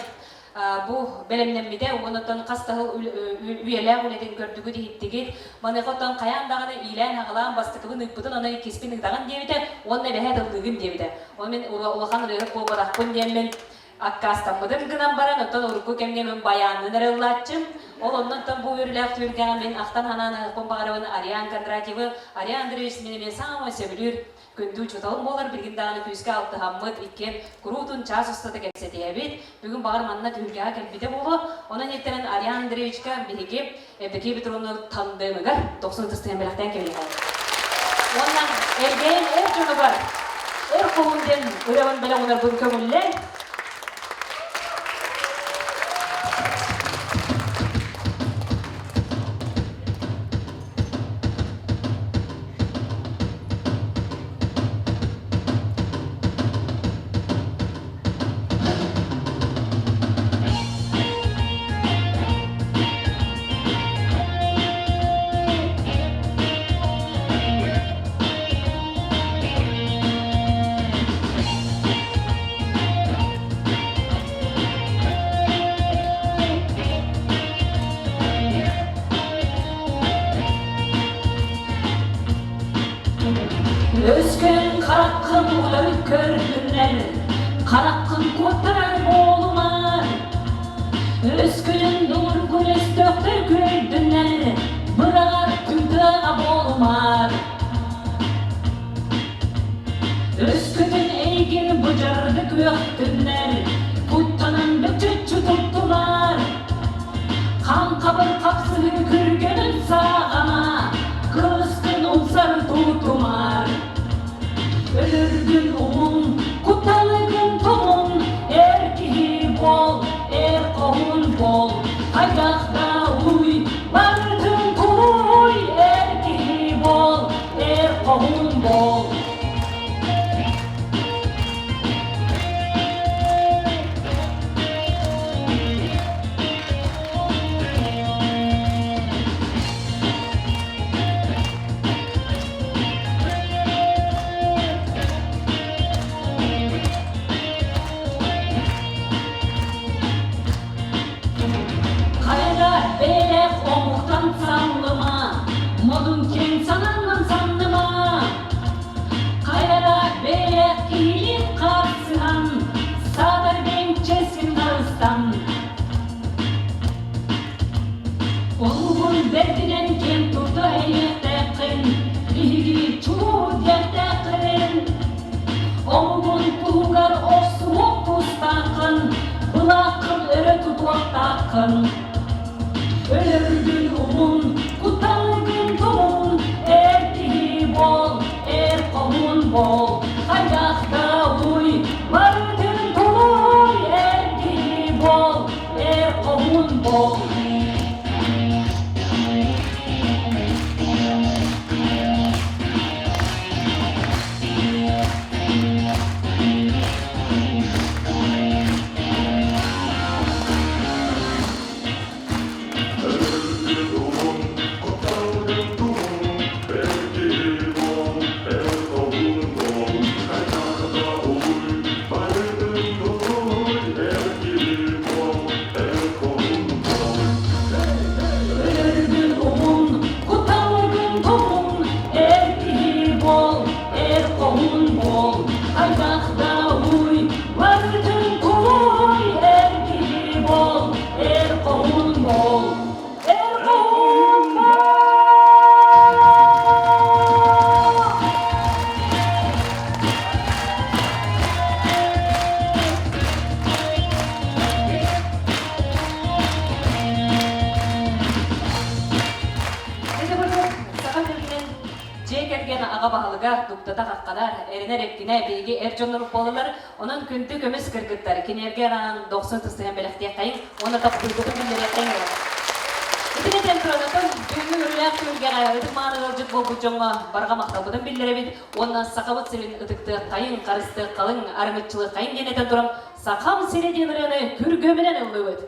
бу бэлэмнэммитэ уонна оттон хас да сыл үйэлээх үлэтин көрдүгүт иһиттигит. Маныаха оттон хайаан даҕаны иилээн-аҕалаан бастакыбын ыыппытын, онон иккиспин ыытаҕын диэбитэ уонна эбэһээт ыллыыгын диэбитэ. Ол мин улахан ырыаһыт буолбатахпын диэммин аккаастаммытым гынан баран, оттон урукку кэмҥэ мин байааннын эрэ ыллааччым. Ол оннуттан бу үөрүүлээх түһүлгэҕэ мин ахтан-санаан аһыахпын баҕарабын Ариан Кондратьевы. Ариан Андреевич мин эмиэ саамай сөбүлүүр күндү учууталым буолар. Билигин даҕаны күүскэ алтыһаммыт, иккиэн куруутун чаас устата кэпсэтиһэбит. Бүгүн баҕар манна түһүлгэҕэ кэлбитэ буолуо. Онон иһиттэрэн Ариан Андреевичка биһиги Евдокия Петровна тандемыгар 90 ытыстыһан бэлэхтээн кэбиһиэхэ. Уонна Элгээн эр дьонугар эр хоһун диэн ырыабын бэлэх уунарбын көҥүллээн Өскөн хараххын утары көрдүнэр, хараххын куоттарар буолумар. Өскөнүн дуургун өстөөхтөр көрдүнэр, быраҕар түҥ-тыаҕа буолумар. Өскөтүн эйигин быдьарды күөхтүннэр, куттанан бөчөччү туттумар. Хаҥхабыр хапсыһыы күргэнин сааҕана, кырыскын умсар тутумар. Өлөргүн уһун, кутталыгын тумун, эр киһи буол, эр хоһун буол, хайдах да уй, барытын тулуй, эр киһи буол, эр хоһун буол. Хайа бэйэлээх омуктан саллыма, модун киэҥ санааннан санныма. Хайа бэйэлээх киһилиин харсыһан, саатар бэйэҥ чэскин харыстан. Омугун бэрдинэн киэн тутта эйиэхтээххин, биһиги чулуу диэхтээххин. Омугун туһугар охсуһуох тустааххын, былааххын өрө тутуохтааххын. Өлөргүн умун, кутталгын тумун, Дьиэ кэргэн аҕа баһылыга дуктата хахханар, эрэнэр эркинэ биһиги эр дьоннор буолалар. Онон күндү көмүс кыргыттар, кинилэргэ анаан дохсун тыстыһан бэлэхтиэххэйиҥ уонна таптыыргытын биллэриэххэйиҥ эрэ. Итини этэн туран, оттон бүгүҥҥү үөрүүлээх түһүлгэҕэ ытык мааны ыалдьыт буолбут дьоҥҥо барҕа махталбытын биллэрэбит уонна Сахабыт сирин ытыктыаххайыҥ, харыстыаххалыҥ, арыҥыччылыаххайыҥ диэн этэн туран, Сахам сирэ диэн ырыаны күргүөмүнэн ыллыыбыт.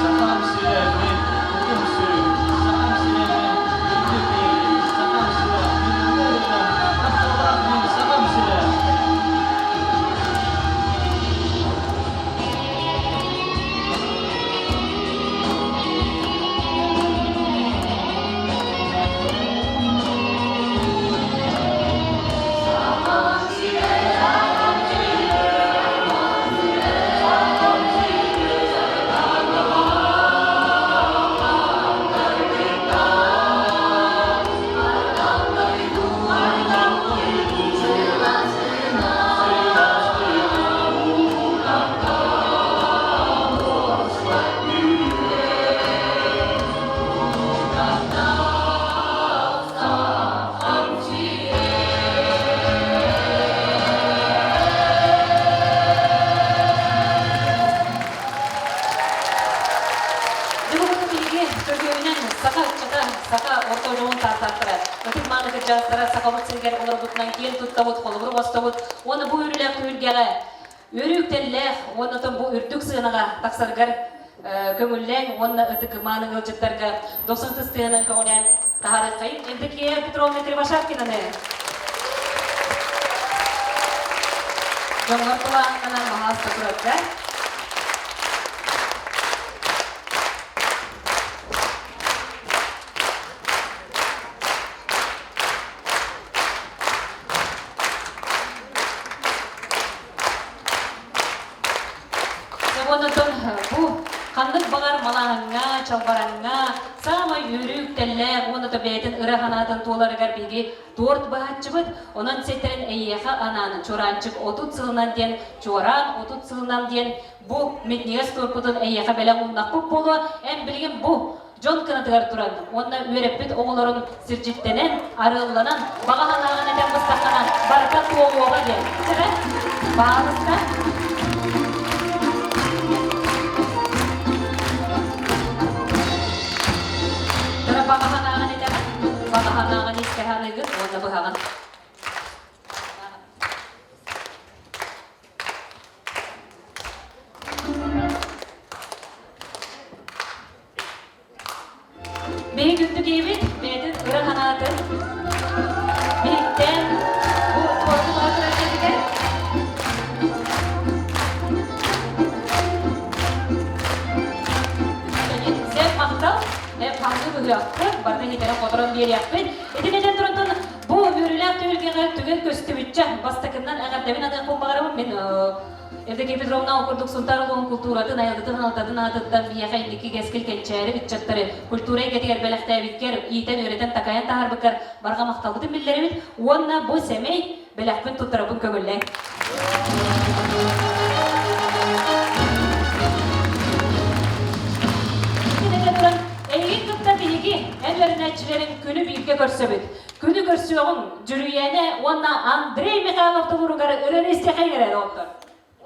Сахам сирэ мин кутум сүрүм, Сахам сирэ мин күндү киһим, Сахам сирэ мин ырыам, тапталлаах мин Сахам сирэ. Бүгүн биһиги көрүөмүнэн саха ыччата, саха орто дьоһун саастаахтара, ытык мааны кырдьаҕастара сахабыт сиригэр олорбутунан киэн туттабыт, холобур оҥостобут уонна бу үөрүүлээх түһүлгэҕэ үөрүү үктэллээх уонна бу үрдүк сыанаҕа тахсаргар көҥүллээҥ уонна ытык мааны ыалдьыттарга дохсун тыстыһынан көҕүлээн таһаарыаххайын Евдокия Петровна Кривошапкинаны дьоҥҥор тулааннанан маһааста турарга үөрүү үктэллээх уонна да бэйэтин ыра санаатын туоларыгар биһиги торт быһааччыбыт. Онон ситтэрин эйиэхэ анаан Чуораанчык 30 сылынан диэн Чуораан 30 сылынан диэн бу митнигэс торпутун эйиэхэ бэлэх ууннахпыт буолуо. Эн билигин бу дьон кынатыгар туран уонна үөрэппит оҕолорун сирдьиттэнэн, арыалланан, баҕа санааҕын этэн быстаххына барыта туолуоҕа диэн. Сөбө? Баалыста? Тара баҕа санааҕын этэҕин, баҕа санааҕын искэ саныыгын уонна быһаҕын. Биһиги күндү киһибит бэйэтин ыра санаатын биһиктээн бу туорду баҕа турар дьиэтигэр Сен махтал, хамсыы быһыахпыт, барытын итэрэн-хоторон биэриэхпит. Итинэн турантан бу үөрүүлээх түһүлгэҕэ түгэн көстүбүччэ бастакыннан эҕэрдэбин аныахпын баҕарабын. Мин Евдокия Петровна ол курдук Сунтаар улууһун култууратын, айылгытын алтатын аатыттан биһиэхэ инники кэскил кэнчээри ыччаттары культура эйгэтигэр бэлэхтээбиккэр, иитэн-үөрэтэн, такайан таһаарбыккар барҕа махталбытын биллэрэбит уонна бу сэмэй бэлэхпин туттарабын көҥүллээҥ. Эһигин кытта биһиги эн үөрэнээччилэрин күнү бииргэ көрсөбүт. Күнү көрсүөҕүҥ Дьүрүйээнэ уонна Андрей Михайлов толоругар ырыаны истиэхэйиҥ эрэ доҕоттор.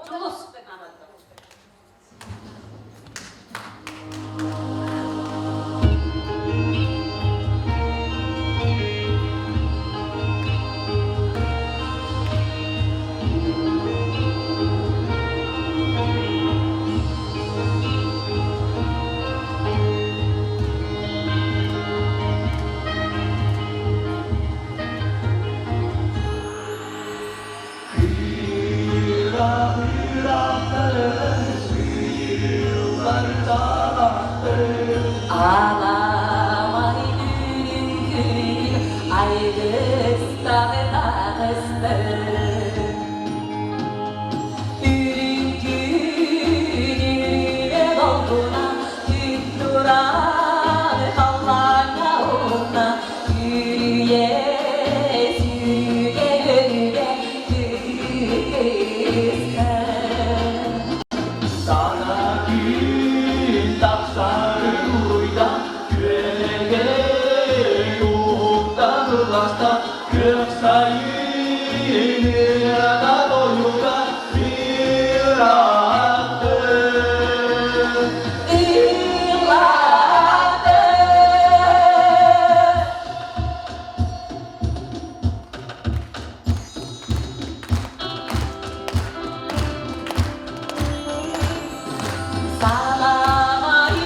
Дьулус! Аламай үрүҥ айгыстан таҕыстым Үрүҥ күнүрүө долгуна Түк туран халлааҥҥа уһунна Үрүйэ сүүрүгэ өлүгэ кыыста Сана күн тахсар уруйда Күөлэгэй уһуктан ылласта Күөх сайын ырата тойуга ыраатты. Ыллааты. Саламай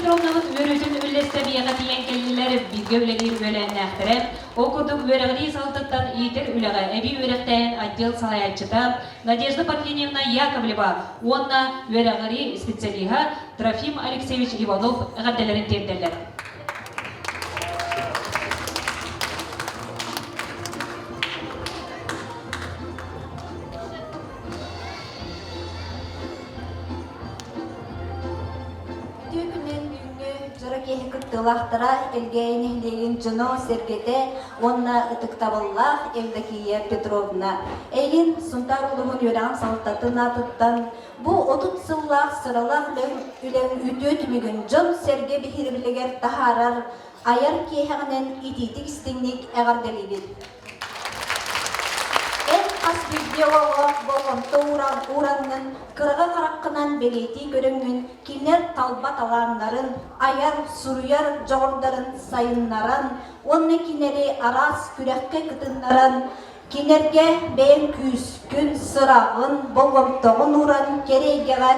Петровнабыт үөрүүтүн үллэстэ биһиэхэ тиийэн кэллилэр, бииргэ үлэлиир үөлээннээхтэрэ. Ол курдук үөрэҕирии салалтаттан иитэр үлэҕэ эбии үөрэхтээһин отдел салайааччыта Надежда Парфеньевна Яковлева уонна үөрэҕирии специалиһа Трофим Алексеевич Иванов эҕэрдэлэрин тиэрдэллэр. Үтүө күнүн бүгүҥҥү дьоро киэһэ кыттыылаахтара Элгээйи нэһилиэгин дьоно-сэргэтэ уонна ытыктабыллаах Евдокия Петровна. Эйигин Сунтаар улууһун үөрэҕин салалтатын аатыттан бу 30 сыллаах сыралаах үлэҥ үтүө түмүгүн дьон-сэргэ биһирэбилигэр таһаарар айар киэһэҕинэн итиитик-истиҥник эҕэрдэлиибит. Эн хас биирдии оҕоҕо болҕомто уураҥҥын, кыраҕы хараххынан бэлиэтии көрөҥҥүн кинилэр талба талааннарын, айар, суруйар дьоҕурдарын сайыннаран уонна кинилэри араас күрэххэ кытыннаран, кинилэргэ бэйэҥ күүскүн, сыраҕын, болҕомтоҕун ууран кэрэ эйгэҕэ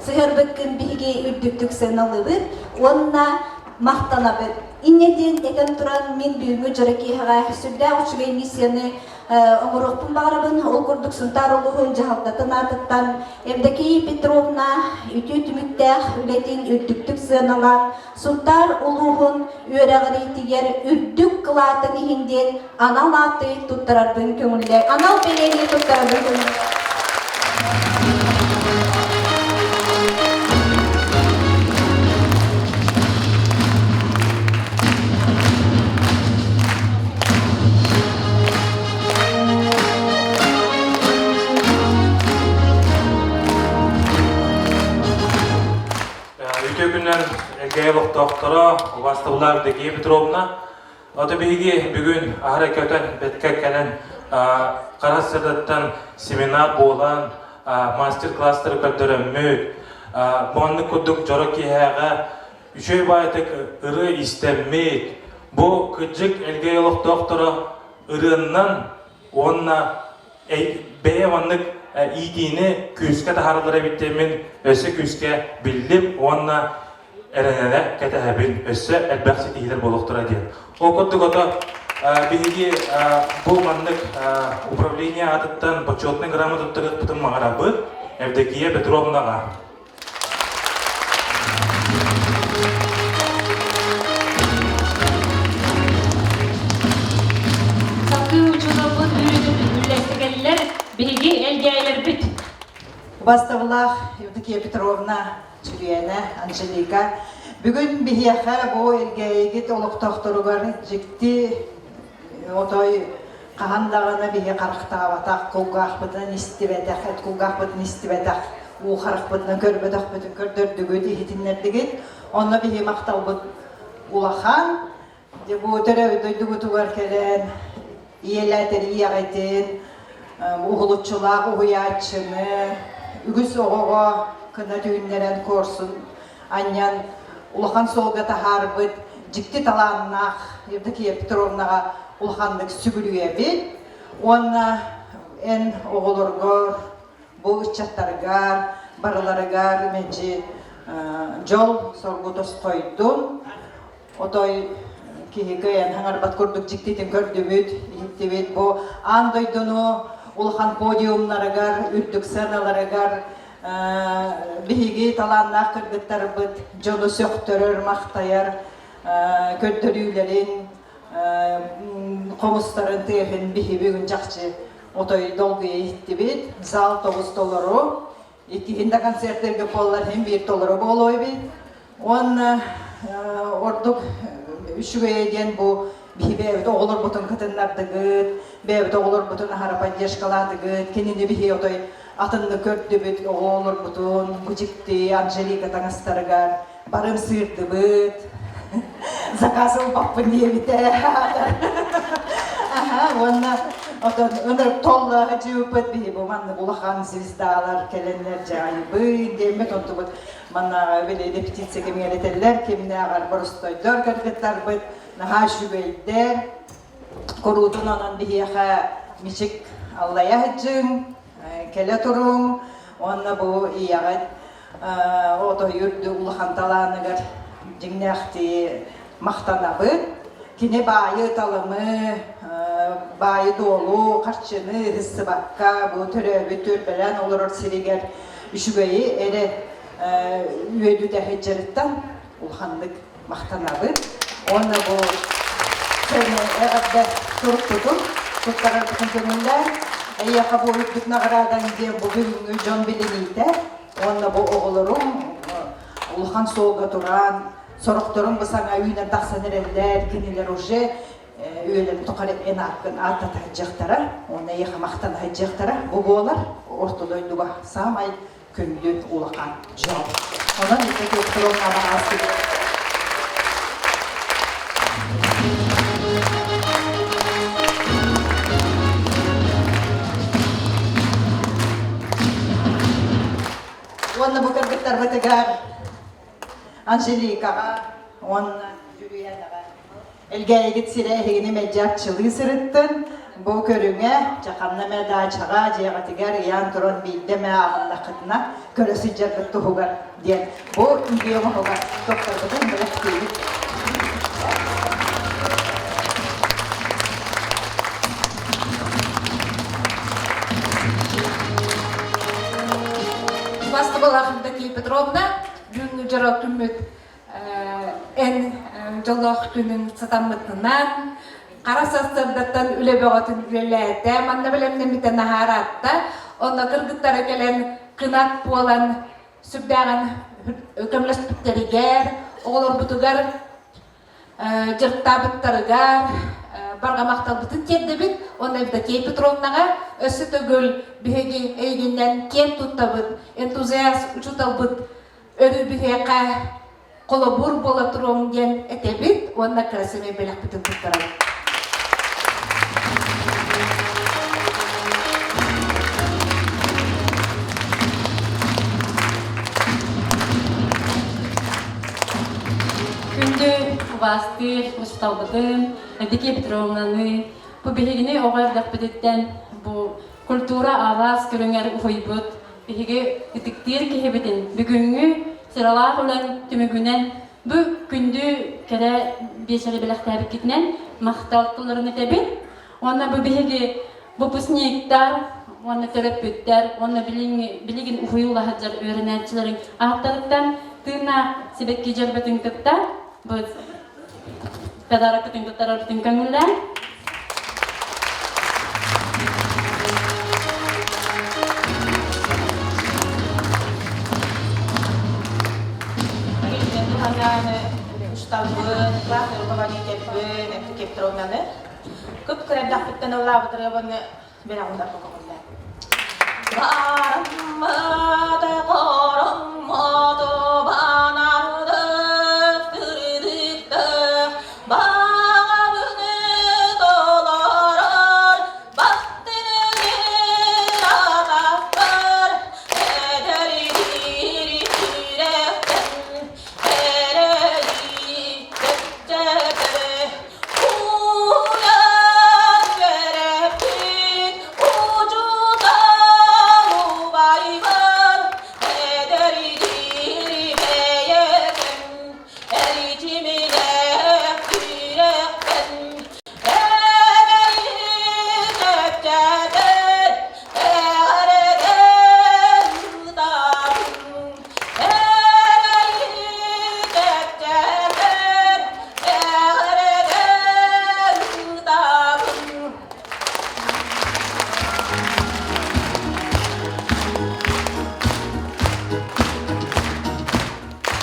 сыһыарбыккын биһиги үрдүктүк сыаналыыбыт уонна махтанабыт. Инньэ диэн этэн туран, мин бүгүҥҥү дьоро киэһэҕэ сүрдээх үчүгэй миссияны оҥоруохпун баҕарабын. Ол курдук Сунтаар улууһун дьаһалтатын аатыттан Евдокия Петровна үтүө түмүктээх үлэтин үрдүктүк сыаналаан, Сунтаар улууһун үөрэҕириитигэр үрдүк кылаатын иһин диэн анал ааты туттарарбын көҥүллээ, анал бэлиэни туттарарбын көҥүллээ. Үтүө күннэр Элгээйи олохтоохторо, убаастабыллаах Евдокия Петровна. Ото биһиги бүгүн аһара көтөн бэткэ кэлэн хара сырдаттан семинар буолан мастер-класстары көрдөрөммүт маннык курдук дьоро киэһээҕэ үчүгэй баайтык ырыа истэммит бу кыдьык Элгээйи олохтоохторо ырыаннан уонна бэйэ маннык иитиини күүскэ таһаараллар эбит диэммин өссө күүскэ биллим уонна эрэнэнэ кэтэһэбин өссө элбэх ситиһиилэр буолуохтара диэн. Ол курдук ото биһиги бу маннык управление аатыттан бочуотунай грамота туттарыахпытын баҕарабыт Евдокия Петровнаҕа. Салгыы учууталбыт үөрүүтүн үллэстэ биһиги элгээйилэрбит. Убастабылаах Евдокия Петровна, Чүрүөнэ, Анжелика, бүгүн биһиэхэ бу Элгээйигит олохтоохторугар дьикти отой хаһан даҕаны биһи харахтаабатах, кулгаахпытынан истибэтэх, эт кулгаахпытын истибэтэх, уу харахпытынан көрбөтөхпүтүн көрдөрдүгүт, иһитиннэрдигит. Онно биһи махталбыт улахан. Дьэ бу төрөөбүт дойдубутугар кэлэн ийэлээтэр ийэҕитин, уһулуччулаах уһуйааччыны, үгүс оҕоҕо кына түүннэрэн куорсун анньан улахан суолга таһаарбыт дьикти талааннаах Евдокия Петровнаҕа улаханнык сүгүрүйэбит уонна эн оҕолоргор, бу ыччаттаргар барыларыгар мэлдьи дьол соргу тосхойдун отой киһи кыайан хаҥарбат курдук дьиктитин көрдүбүт, иһиттибит. Бу аан дойдуну улахан подиумнарыгар, үрдүк сыаналарыгар биһиги талааннаах кыргыттарбыт дьону сөхтөрөр, махтайар көрдөрүүлэрин, хомустарын тыаһын биһи бүгүн чахчы отой долгуйа иһиттибит. Зал тоҕус толору. Иккиһин да концерттерге буоллар иһин биир толору буолуо эбит. Уонна ордук үчүгэйэ диэн бу биһи бэйэбит оҕолорбутун кытыннардыгыт, бэйэбит оҕолорбутун аһара поддержкалаатыгыт, кинини биһи отой атыннык көрдүбүт оҕолорбутун, бу дьикти Анжелика таҥастарыгар барым сыырдыбыт, заказ ылбаппын диэбитэ. Аха, уонна отон ынырык толла дьыыппыт биһи бу маннык улахан звездалар кэлэннэр дьаайыбын диэммит онтубут Маннааҕы били репетиция кэмигэр этэллэр, кимнээҕэр боростойдор кыргыттарбыт наһаа үчүгэйдэр, куруутун онон биһиэхэ мичик аллайа сылдьыҥ, кэлэ туруҥ уонна бу ийэҕит. Отой үрдүк улахан талааныгар дьиҥнээхтии махтанабыт. Кини баайы-талымы, баайы-дуолу, харчыны ыһыссыбакка бу төрөөбүт түөлбэлээн олорор сиригэр үчүгэйи эрэ үөдүтэ сылдьарыттан улаханнык махтанабыт. Уонна бу эҕэрдэ сурукпутун туттарарбытын көҥүллээн, эйиэхэ бу үрдүк наҕараадаҥ диэн бу бүгүҥҥү дьон билиниитэ уонна бу оҕолорум улахан суолга туран, сорохторун бу саҥа үүнэн тахсан эрэллэр, кинилэр уже үйэлэрин тухары эн ааккын ааттата сылдьыахтара уонна эйиэхэ махтана сылдьыахтара. Бу буолар Орто дойдуга саамай күндү улахан дьол. Онон Евдокия Петровна ааспыт Уонна бу кыргыттарбытыгар Анжеликаҕа уонна Дьүрүйээнэҕэ Элгээйигит сирэ эһигини мэлдьи арчылыы сырыттын. Бу көрүҥэ дьэ ханна эмэ даачаҕа, дьиэҕитигэр ыйаан туран биирдэ эмэ ааҕыннаххытына көрө сылдьаргыт туһугар диэн бу үтүө оҥоһугар тохторбутун бэлэхтиибит. Бастыбалаах Евдокия Петровна, бүгүҥҥү дьоро күммүт эн дьоллоох күнүн сатаммытынан хара сарсыардаттан үлэ бөҕөтүн үлэлээтэ, манна бэлэмнэммитэ наһаараатта. Онно кыргыттара кэлэн кынат буолан сүрдээҕин көмөлөспүттэригэр, оҕолорбутугар дьарыктаабыттарыгар барҕа махталбытын тиэрдэбит уонна Евдокия Петровнаҕа өссө төгүл биһиги эйигиннэн киэн туттабыт, энтузиаст учууталбыт өрүү биһиэхэ холобур буола туруоҥ диэн этэбит уонна кыра сэмэй бэлэхпитин туттарабыт. Күндү убаастыыр учууталбытын Евдокия Петровнаны бу биһигини оҕо эрдэхпититтэн бу культура араас көрүҥэр уһуйбут биһиги ытыктыыр киһибитин бүгүҥҥү сыралаах үлэҥ түмүгүнэн бу күндү кэрэ биэчэри бэлэхтээбиккитинэн махтал тылларын этэбин уонна бу биһиги выпускниктар уонна төрөппүттэр уонна билигин уһуйуула сылдьар үөрэнээччилэриҥ ааттарыттан тыыннаах сибэкки дьөрбөтүн кытта бу подароккытын туттарарбытын көҥүллээн Учталбын, классный руководительбын, Евдокия Петровнаны Кып-кыра эрдэхпиттэн ыллаабыт ырыабын бэрэҕин көҕүллээн. Бараммата хороммото банардах кырдыктах баҕабыны толорор баттыгын атахпар эдэрдиир сүрэхтэн эрэйи чэпчэтэр Уйан үөрэппит учуутал убайбар эдэрдиир бэйэкэм эрчиминээх сүрэхпэн эрэйи чэпчэтэр эҕэрдэн ыытабын эрэйи чэпчэтэр эҕэрдэн ыытабын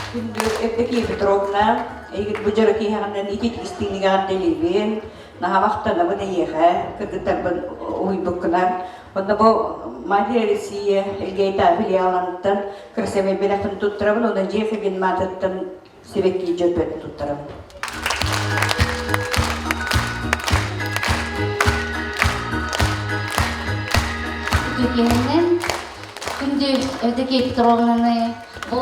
Күндү Евдокия Петровна, эйигин бу дьоро киэһэҕинэн итит истиҥник эҕэрдэлиибин. Наһаа махтанабын эйиэхэ, кыргыттарбын уһуйбуккунан. Онно бу Матерь Россия Элгээйитээҕи филиалыттан красивый бэлэхпин туттарабын, онно дьиэ кэргэн маатыттан сибэкки дьөрбөтүн туттарабын. Үтүөкэһинэн күндү Евдокия Петровнаны бу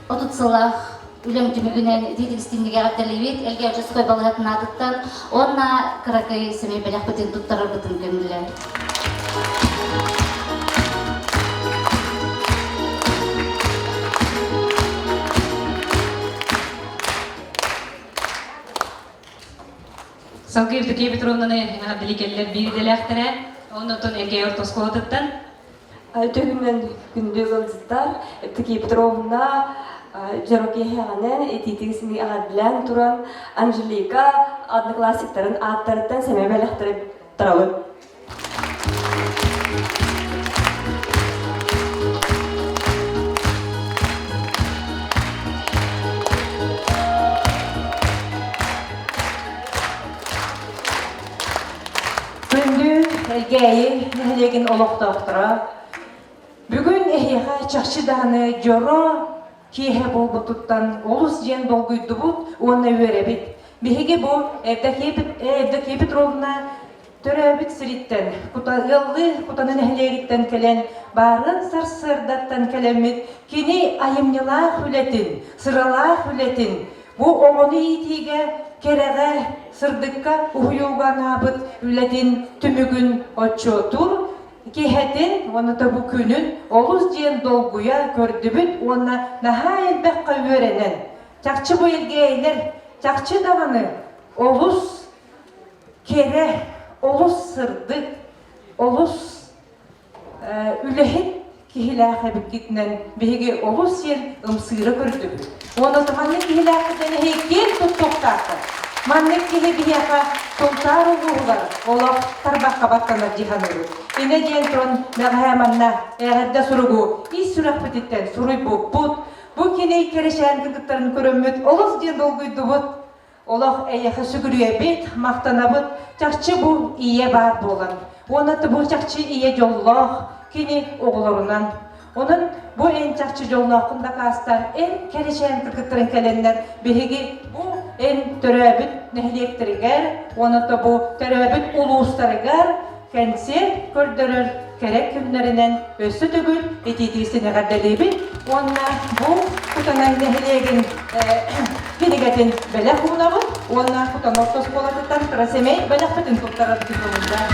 30 сыллаах үлэм түмүгүнэн итиитик эҕэрдэлиибит Элгэ участковай балыыһатын аатыттан уонна кыракый сэмэй бэлэхпитин туттарарбытын көҥүллээн. Салгыы Евдокия Петровнаны эҕэрдэлии кэллэр биир идэлээхтэрэ, оннуттан Эргэйэ орто оскуолатыттан. Үтүгүнэн күндү ыалдьыттар, Евдокия Петровна дьоро киэһэҕинэн итиитик сини эҕэрдэлээн туран Анжелика одноклассниктарын ааттарыттан сэмэ бэлэхтэри тарабыт. Күндү Элгээйи нэһилиэгин олохтоохторо, бүгүн эһиэхэ чахчы даҕаны дьоро киэһэ буолбутуттан олус диэн долгуйдубут уонна үөрэбит. Биһиги бу Евдокия Петровна төрөөбүт сириттэн, ыаллыы Кутана нэһилиэгиттэн кэлэн, баарын сарсыардаттан кэлэммит кини айымньылаах үлэтин, сыралаах үлэтин, бу оҕону иитиигэ кэрэҕэ, сырдыкка уһуйууга анаабыт үлэтин түмүгүн отчуотуур киэһэтин уонна да бу күнүн олус диэн долгуйа көрдүбүт уонна наһаа элбэххэ үөрэнэн, чахчы бу илгээйлэр чахчы даҕаны олус кэрэ, олус сырдык, олус үлэһит киһилээх эбиккитинэн биһиги олус сиэр ымсыыра көрдүбүт. Уонна маннык киһилээхпитинэн эһиги киэн туттуохтааххыт. Маннык киһи биһиэхэ Сунтаар улууһугар олох тарбахха баттанар дии саныыбыт. Инэ диэн туран мэҕэһээ манна эҕэрдэ суругу ис сүрэхпититтэн суруйбуппут. Бу кини кэрэчээн кыргыттарын көрөммүт олус диэн долгуйдубут. Олох эйиэхэ сүгүрүйэбит, махтанабыт, чахчы бу ийэ баар буолан. Уонна бу чахчы ийэ дьоллоох кини оҕолорунан. Онон бу эн чахчы дьоллооххун дакаастаан эн кэрэчээн кыргыттарын кэлэннэр биһиги бу эн төрөөбүт нэһилиэктэригэр уонна бу төрөөбүт улуустарыгар кэнсиэр көрдөрөр кэрэ күннэринэн өссө төгүл итиитиисин эҕэрдэлиибит уонна бу Кутанай нэһилиэгин кинигэтин бэлэх уунабыт уонна Кутана орто оскуолатыттан кыра сэмэй бэлэхпитин туттарарбытын көҥүллээх.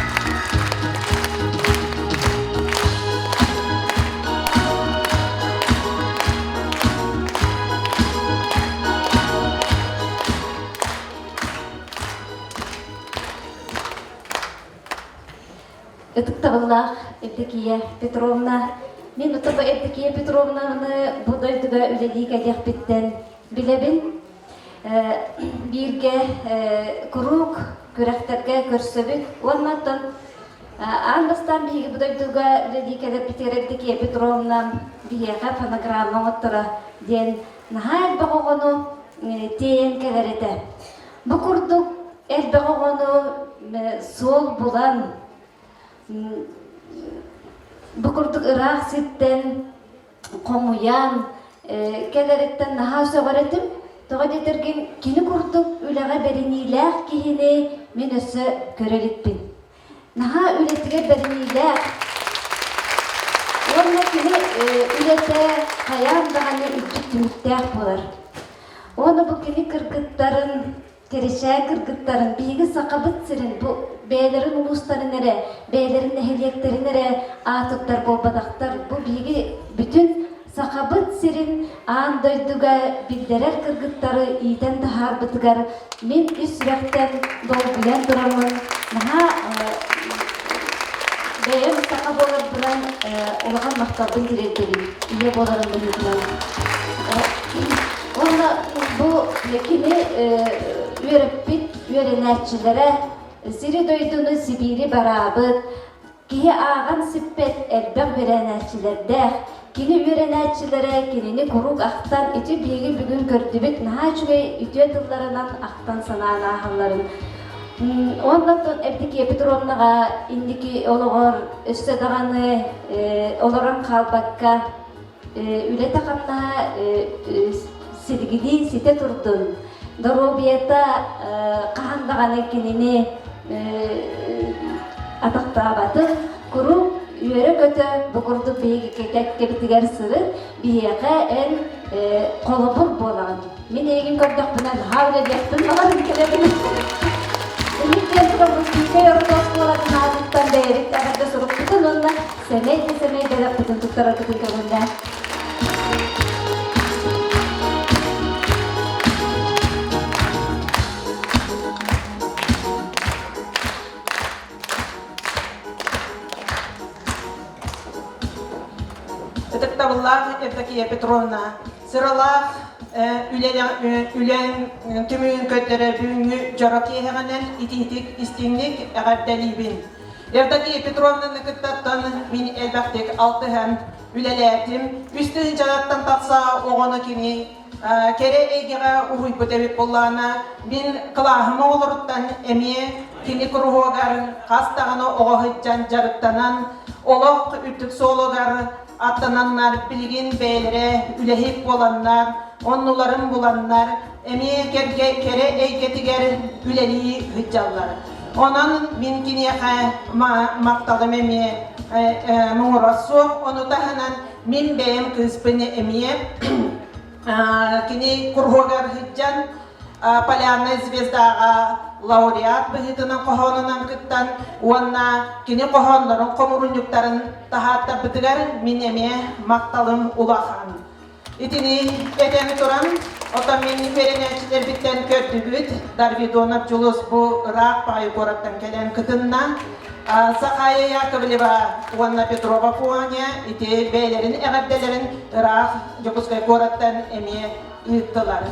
Ытыктабыллаах Евдокия Петровна, мин утупа Евдокия Петровнаны бу дойдуга үлэлии кэлиэхпиттэн билэбин. Бииргэ куруук күрэхтэргэ көрсөбүт уонна оттон аан бастаан биһиги бу дойдуга үлэлии кэлэрбитигэр Евдокия Петровна биһиэхэ фонограмма оҥотторо диэн наһаа элбэх оҕону тиэйэн кэлэр этэ. Бу курдук элбэх оҕону суол булан, бу курдук ыраах сиртэн хомуйан кэлэриттэн наһаа сөҕөр этим. Тоҕо диэтэргин кини курдук үлэҕэ бэриниилээх киһини мин өссө көрө иликпин. Наһаа үлэтигэр бэриниилээх уонна кини үлэтэ хайаан даҕаны үрдүк түмүктээх буолар. Уонна бу кини кыргыттарын, кэрэчээн кыргыттарын, биһиги Сахабыт сирин бу бэйэлэрин улуустарын эрэ, бэйэлэрин нэһилиэктэрин эрэ аатыттар буолбатахтар. Бу биһиги бүтүн Сахабыт сирин аан дойдуга биллэрэр кыргыттары иитэн таһаарбытыгар мин ис сүрэхтэн долгуйан тураммын наһаа бэйэм саха буоларбынан улахан махталбын тириэрдэбин ийэ буоларым быһыытынан. Уонна бу кини үөрэппит үөрэнээччилэрэ сири-дойдуну Сибиири бараабыт, Киһи ааҕан сиппэт элбэх үөрэнээччилэрдээх. Кини үөрэнээччилэрэ кинини куруук ахтан, ити биһиги бүгүн көрдүбүт наһаа үчүгэй үтүө тылларынан ахтан санаан ааһалларын. Уонна оттон Евдокия Петровнаҕа инники олоҕор өссө даҕаны олорон хаалбакка үлэтэ-хамнаһа силигилии ситэ турдун. Доруобуйата хаһан даҕаны кинини атахтаабатын, куруук үөрэ-көтө бу курдук биһиги кэккэбитигэр сырыт, биһиэхэ эн холобур буолаҕын. Мин эйигин көрдөхпүнэ наһаа үлэлиэхпин баҕарым кэлэбин. Инник диэн турабыт Күүкэй орто оскуолатын аатыттан бэйэбит эҕэрдэ сурукпутун уонна сэмэй да сэмэй бэлэхпитин туттарарбытын көҥүллээн. Евдокия Петровна, сыралаах үлэҥ түмүгүн көрдөрөр бүгүҥҥү дьоро киэһэҕинэн итиитик истиҥник эҕэрдэлиибин. Евдокия Петровнаны кыттаттан мин элбэхтик алтыһан үлэлээтим. Үс тыһыынчалартан тахса оҕону кини кэрэ эйгэҕэ уһуйбут эбит буоллаҕына, мин кылааһым оҕолоруттан эмиэ кини куруһуогар хас даҕаны оҕо сылдьан дьарыктанан, олох үрдүк суолугар аттананнар, билигин бэйэлэрэ үлэһит буоланнар, оннуларын буланнар, эмиэ кэргэ кэрэ эйгэтигэр үлэлии сылдьаллар. Онон мин киниэхэ махталым эмиэ муҥура суох. Ону таһынан мин бэйэм кыыспын эмиэ кини куруһуогар сылдьан Полярная звездаҕа лауреат быһыытынан хоһоонунан кыттан уонна кини хоһооннорун хомурунньуктарын таһааттарбытыгар мин эмиэ махталым улахан. Итини этэн туран, оттон мин үөрэнээччилэрбиттэн көрдүгүт, Дарвидонов Дьулус бу ыраах баҕайы куораттан кэлэн кытынна. Сахая Яковлева уонна Петрова Фоня ити бэйэлэрин эҕэрдэлэрин ыраах Дьокуускай куораттан эмиэ ыыттылар.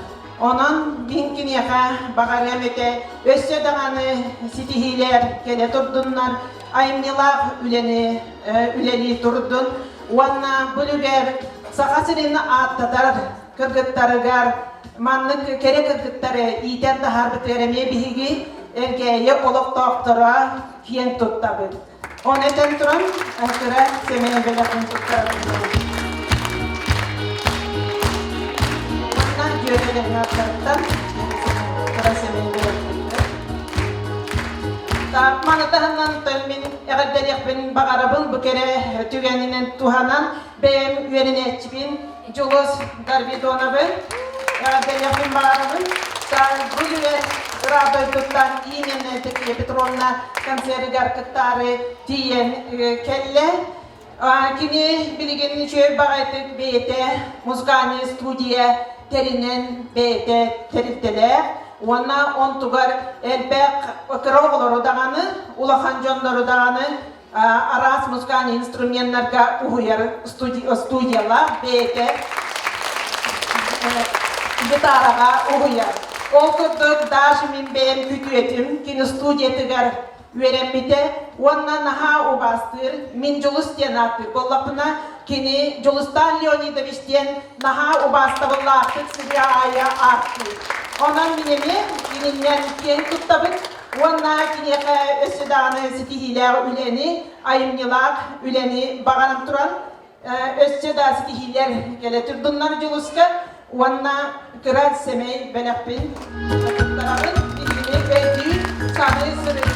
Онон мин киниэхэ баҕарыам этэ, өссө даҕаны ситиһиилэр кэлэ турдуннар, айымньылаах үлэни үлэлии турдун уонна бу үлүгэр Саха сирин ааттатар кыргыттарыгар маннык кэрэ кыргыттары иитэн таһаарбытыгар эмиэ биһиги Элгээйи олохтоохторо киэн туттабыт. Оны этэн туран, кыра сэмэй бэлэхпин туттарабын. Уонна дьүөгэлэрин ааттарыттан кыра сэмэй бэлэхпин. Маны таһынан мин эҕэрдэлиэхпин баҕарабын бу кэрэ түгэнинэн туһанан бэйэм үөрэнээччибин Дьулус Дарвидоновы эҕэрдэлиэхпин баҕарабын. Бу үлэ ыраах дойдуттан именно Петра Петровна концерыгар кыттаары тиийэн кэллэ. Кини билигин үчүгэй баҕайытык бэйэтэ музыкальная студия тэринэн бэйэтэ тэрилтэлээх уонна онтугар элбэх кыра оҕолору даҕаны, улахан дьоннору даҕаны араас музыкальный инструменнарга уһуйар студиялаах бэйэтэ гитараҕа уһуйар. Ол курдук даже мин бэйэм күтүөтүм кини студиятыгар үөрэммитэ уонна наһаа убаастыыр мин Дьулус диэн ааттыыр буоллахпына кини Дьулустаан Леонидович диэн наһаа убаастабыллаахтык сырыа аайы ааттыыр. Онон мин эмиэ кининнэн киэн туттабын Уонна киниэхэ өссө даҕаны ситиһиилээх үлэни, айымньылаах үлэни баҕаран туран, өссө да ситиһиилэр кэлэ турдуннар Дьулуска уонна кыра сэмэй бэлэхпин туттарабын. Биһигини өйдүү, саныы сырыт.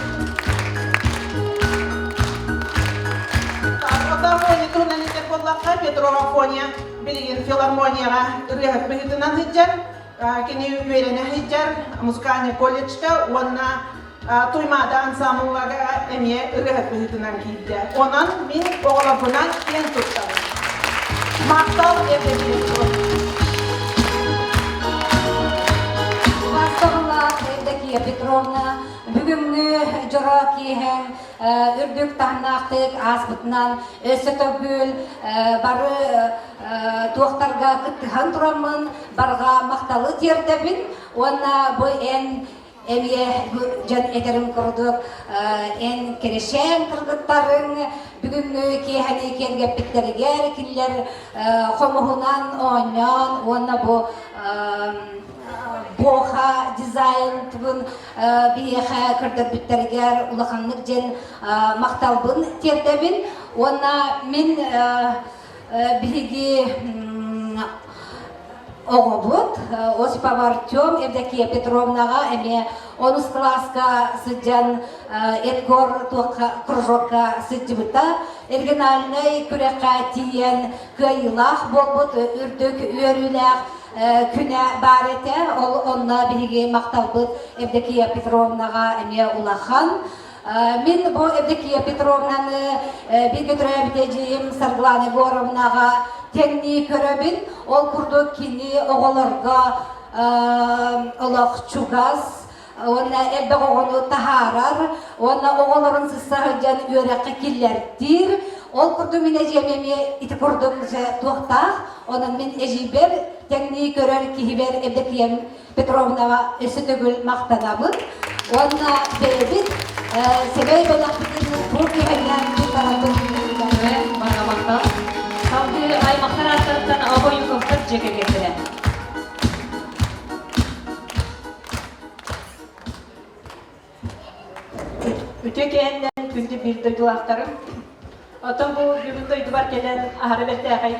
Филармония туһунан этэр буоллахха, Петрова Афоня билигин филармонияҕа ырыаһыт быһыытынан сылдьар. Кини үөрэнэ сылдьар музыкальный колледжка уонна Туймаада ансамблга эмиэ ырыаһыт быһыытынан киирдэ. Онон мин оҕолорбунан киэн туттабын. Махтал Евдокия Убаастабыллаах Евдокия Петровна, бүгүҥҥү дьоро киэһэҥ үрдүк таһымнаахтык ааспытынан өссө төгүл бары туохтарга кыттыһан тураммын барҕа махталы тиэрдэбин уонна бу эн эмиэ дьон этэрин курдук эн кэрэшээн кыргыттарыҥ бүгүҥҥү киэһэни киэргэппиттэригэр кинилэр хомуһунан оонньоон уонна бу Боха дизайн тугун биһиэхэ көрдөрбүттэригэр улаханнык диэн махталбын тиэрдэбин уонна мин биһиги оҕобут Осипов Артем Евдокия Петровнаҕа эмиэ онус кылааска сылдьан Эдгор туохха кружокка сылдьыбыта региональнай күрэххэ тиийэн кыайыылаах буолбут үрдүк үөрүүлээх күнэ баар этэ. Ол онно биһиги махталбыт Евдокия Петровнаҕа эмиэ улахан. Мин бу Евдокия Петровнаны бииргэ төрөөбүт эдьиийим Саргылана Егоровнаҕа тэҥнии көрөбүн. Ол курдук кини оҕолорго олох чугас, уонна элбэх оҕону таһаарар уонна оҕолорун сыста сылдьан үөрэххэ киллэртиир. Ол курдук мин эдьиэм эмиэ ити курдук туохтаах, онон мин эдьиийбэр тэҥнии көрөр киһибэр Евдокия Петровнаҕа өссө төгүл махтанабын. Уонна бэйэбит сэмэй бэлэхпитин бу киһинэн туттарабыт. Барҕа махтал. Салгыы аймахтар ааттарыттан Обоюковтар дьиэ кэргэттэрэ. Үтүө кээннэн күндү биир дойдулаахтарым. Оттон бу бүгүн дойдубар кэлэн аһара бэртээхэй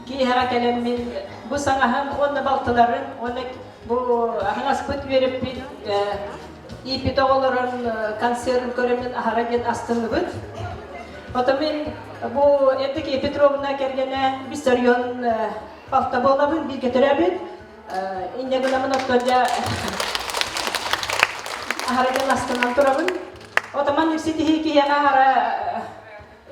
киэһэҕэ кэлэммин бу саҥаһым уонна балтыларын уонна бу аһаҥаспыт үөрэппит ииппит оҕолорун концерын көрөммүн аһара диэн астынныбыт. Оттон мин бу Евдокия Петровна кэргэнэ Виссарион балта буолабын, бииргэ төрөөбүт. Инньэ гынамын оттон дьэ аһара диэн астынан турабын. Отаман ситиһии киһиэхэ аһара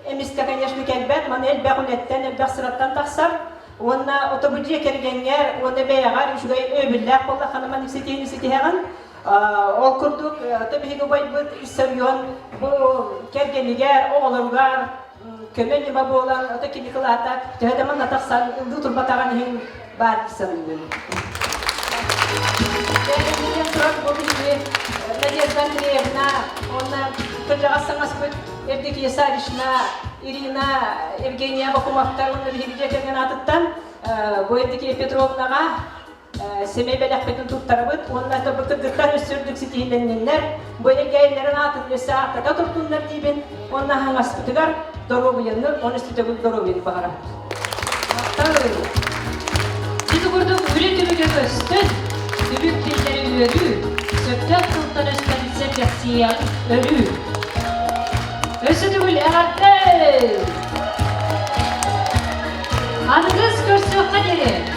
эмискэ, конечно, кэлбэт. Маны элбэх үлэттэн, элбэх сыраттан тахсар. Уонна ото бу дьиэ кэргэҥҥэр уонна бэйэҕэр үчүгэй өйөбүллээх буоллаххына маннык ситиһиини ситиһэҕин. Ол курдук, ото биһиги убайбыт Виссарион бу кэргэнигэр, оҕолоругар көмө-ньыма буолан, ото кини кылаата төһө да манна тахсан ыллыы турбатаҕын иһин баар дии саныыбын. Бэйэбитинэн туран бу биһиги Надежда Андреевна уонна кырдьаҕас саҥаспыт Евдокия Саввична, Ирина, Евгения Бакумовтар уонна биһиги дьиэ кэргэн аатыттан бу Евдокия Петровнаҕа сэмэй бэлэхпитин туттарабыт уонна кыргыттар өссө үрдүк ситиһилэнниннэр, бу эгэллэрин аатын өссө ааттата турдуннар диибин уонна аһаҥаспытыгар доруобуйаны уонна өссө доруобуйаны баҕарабыт. Ити курдук үлэ түмүгэ көстөн, түмүк биллэр үөрүү, сөптөөх тылтан өстөн сэргэхсийэҕин өрүү. Өссө төгүл эҕэрдэ! Аныгыс көрсүөххэ диэри!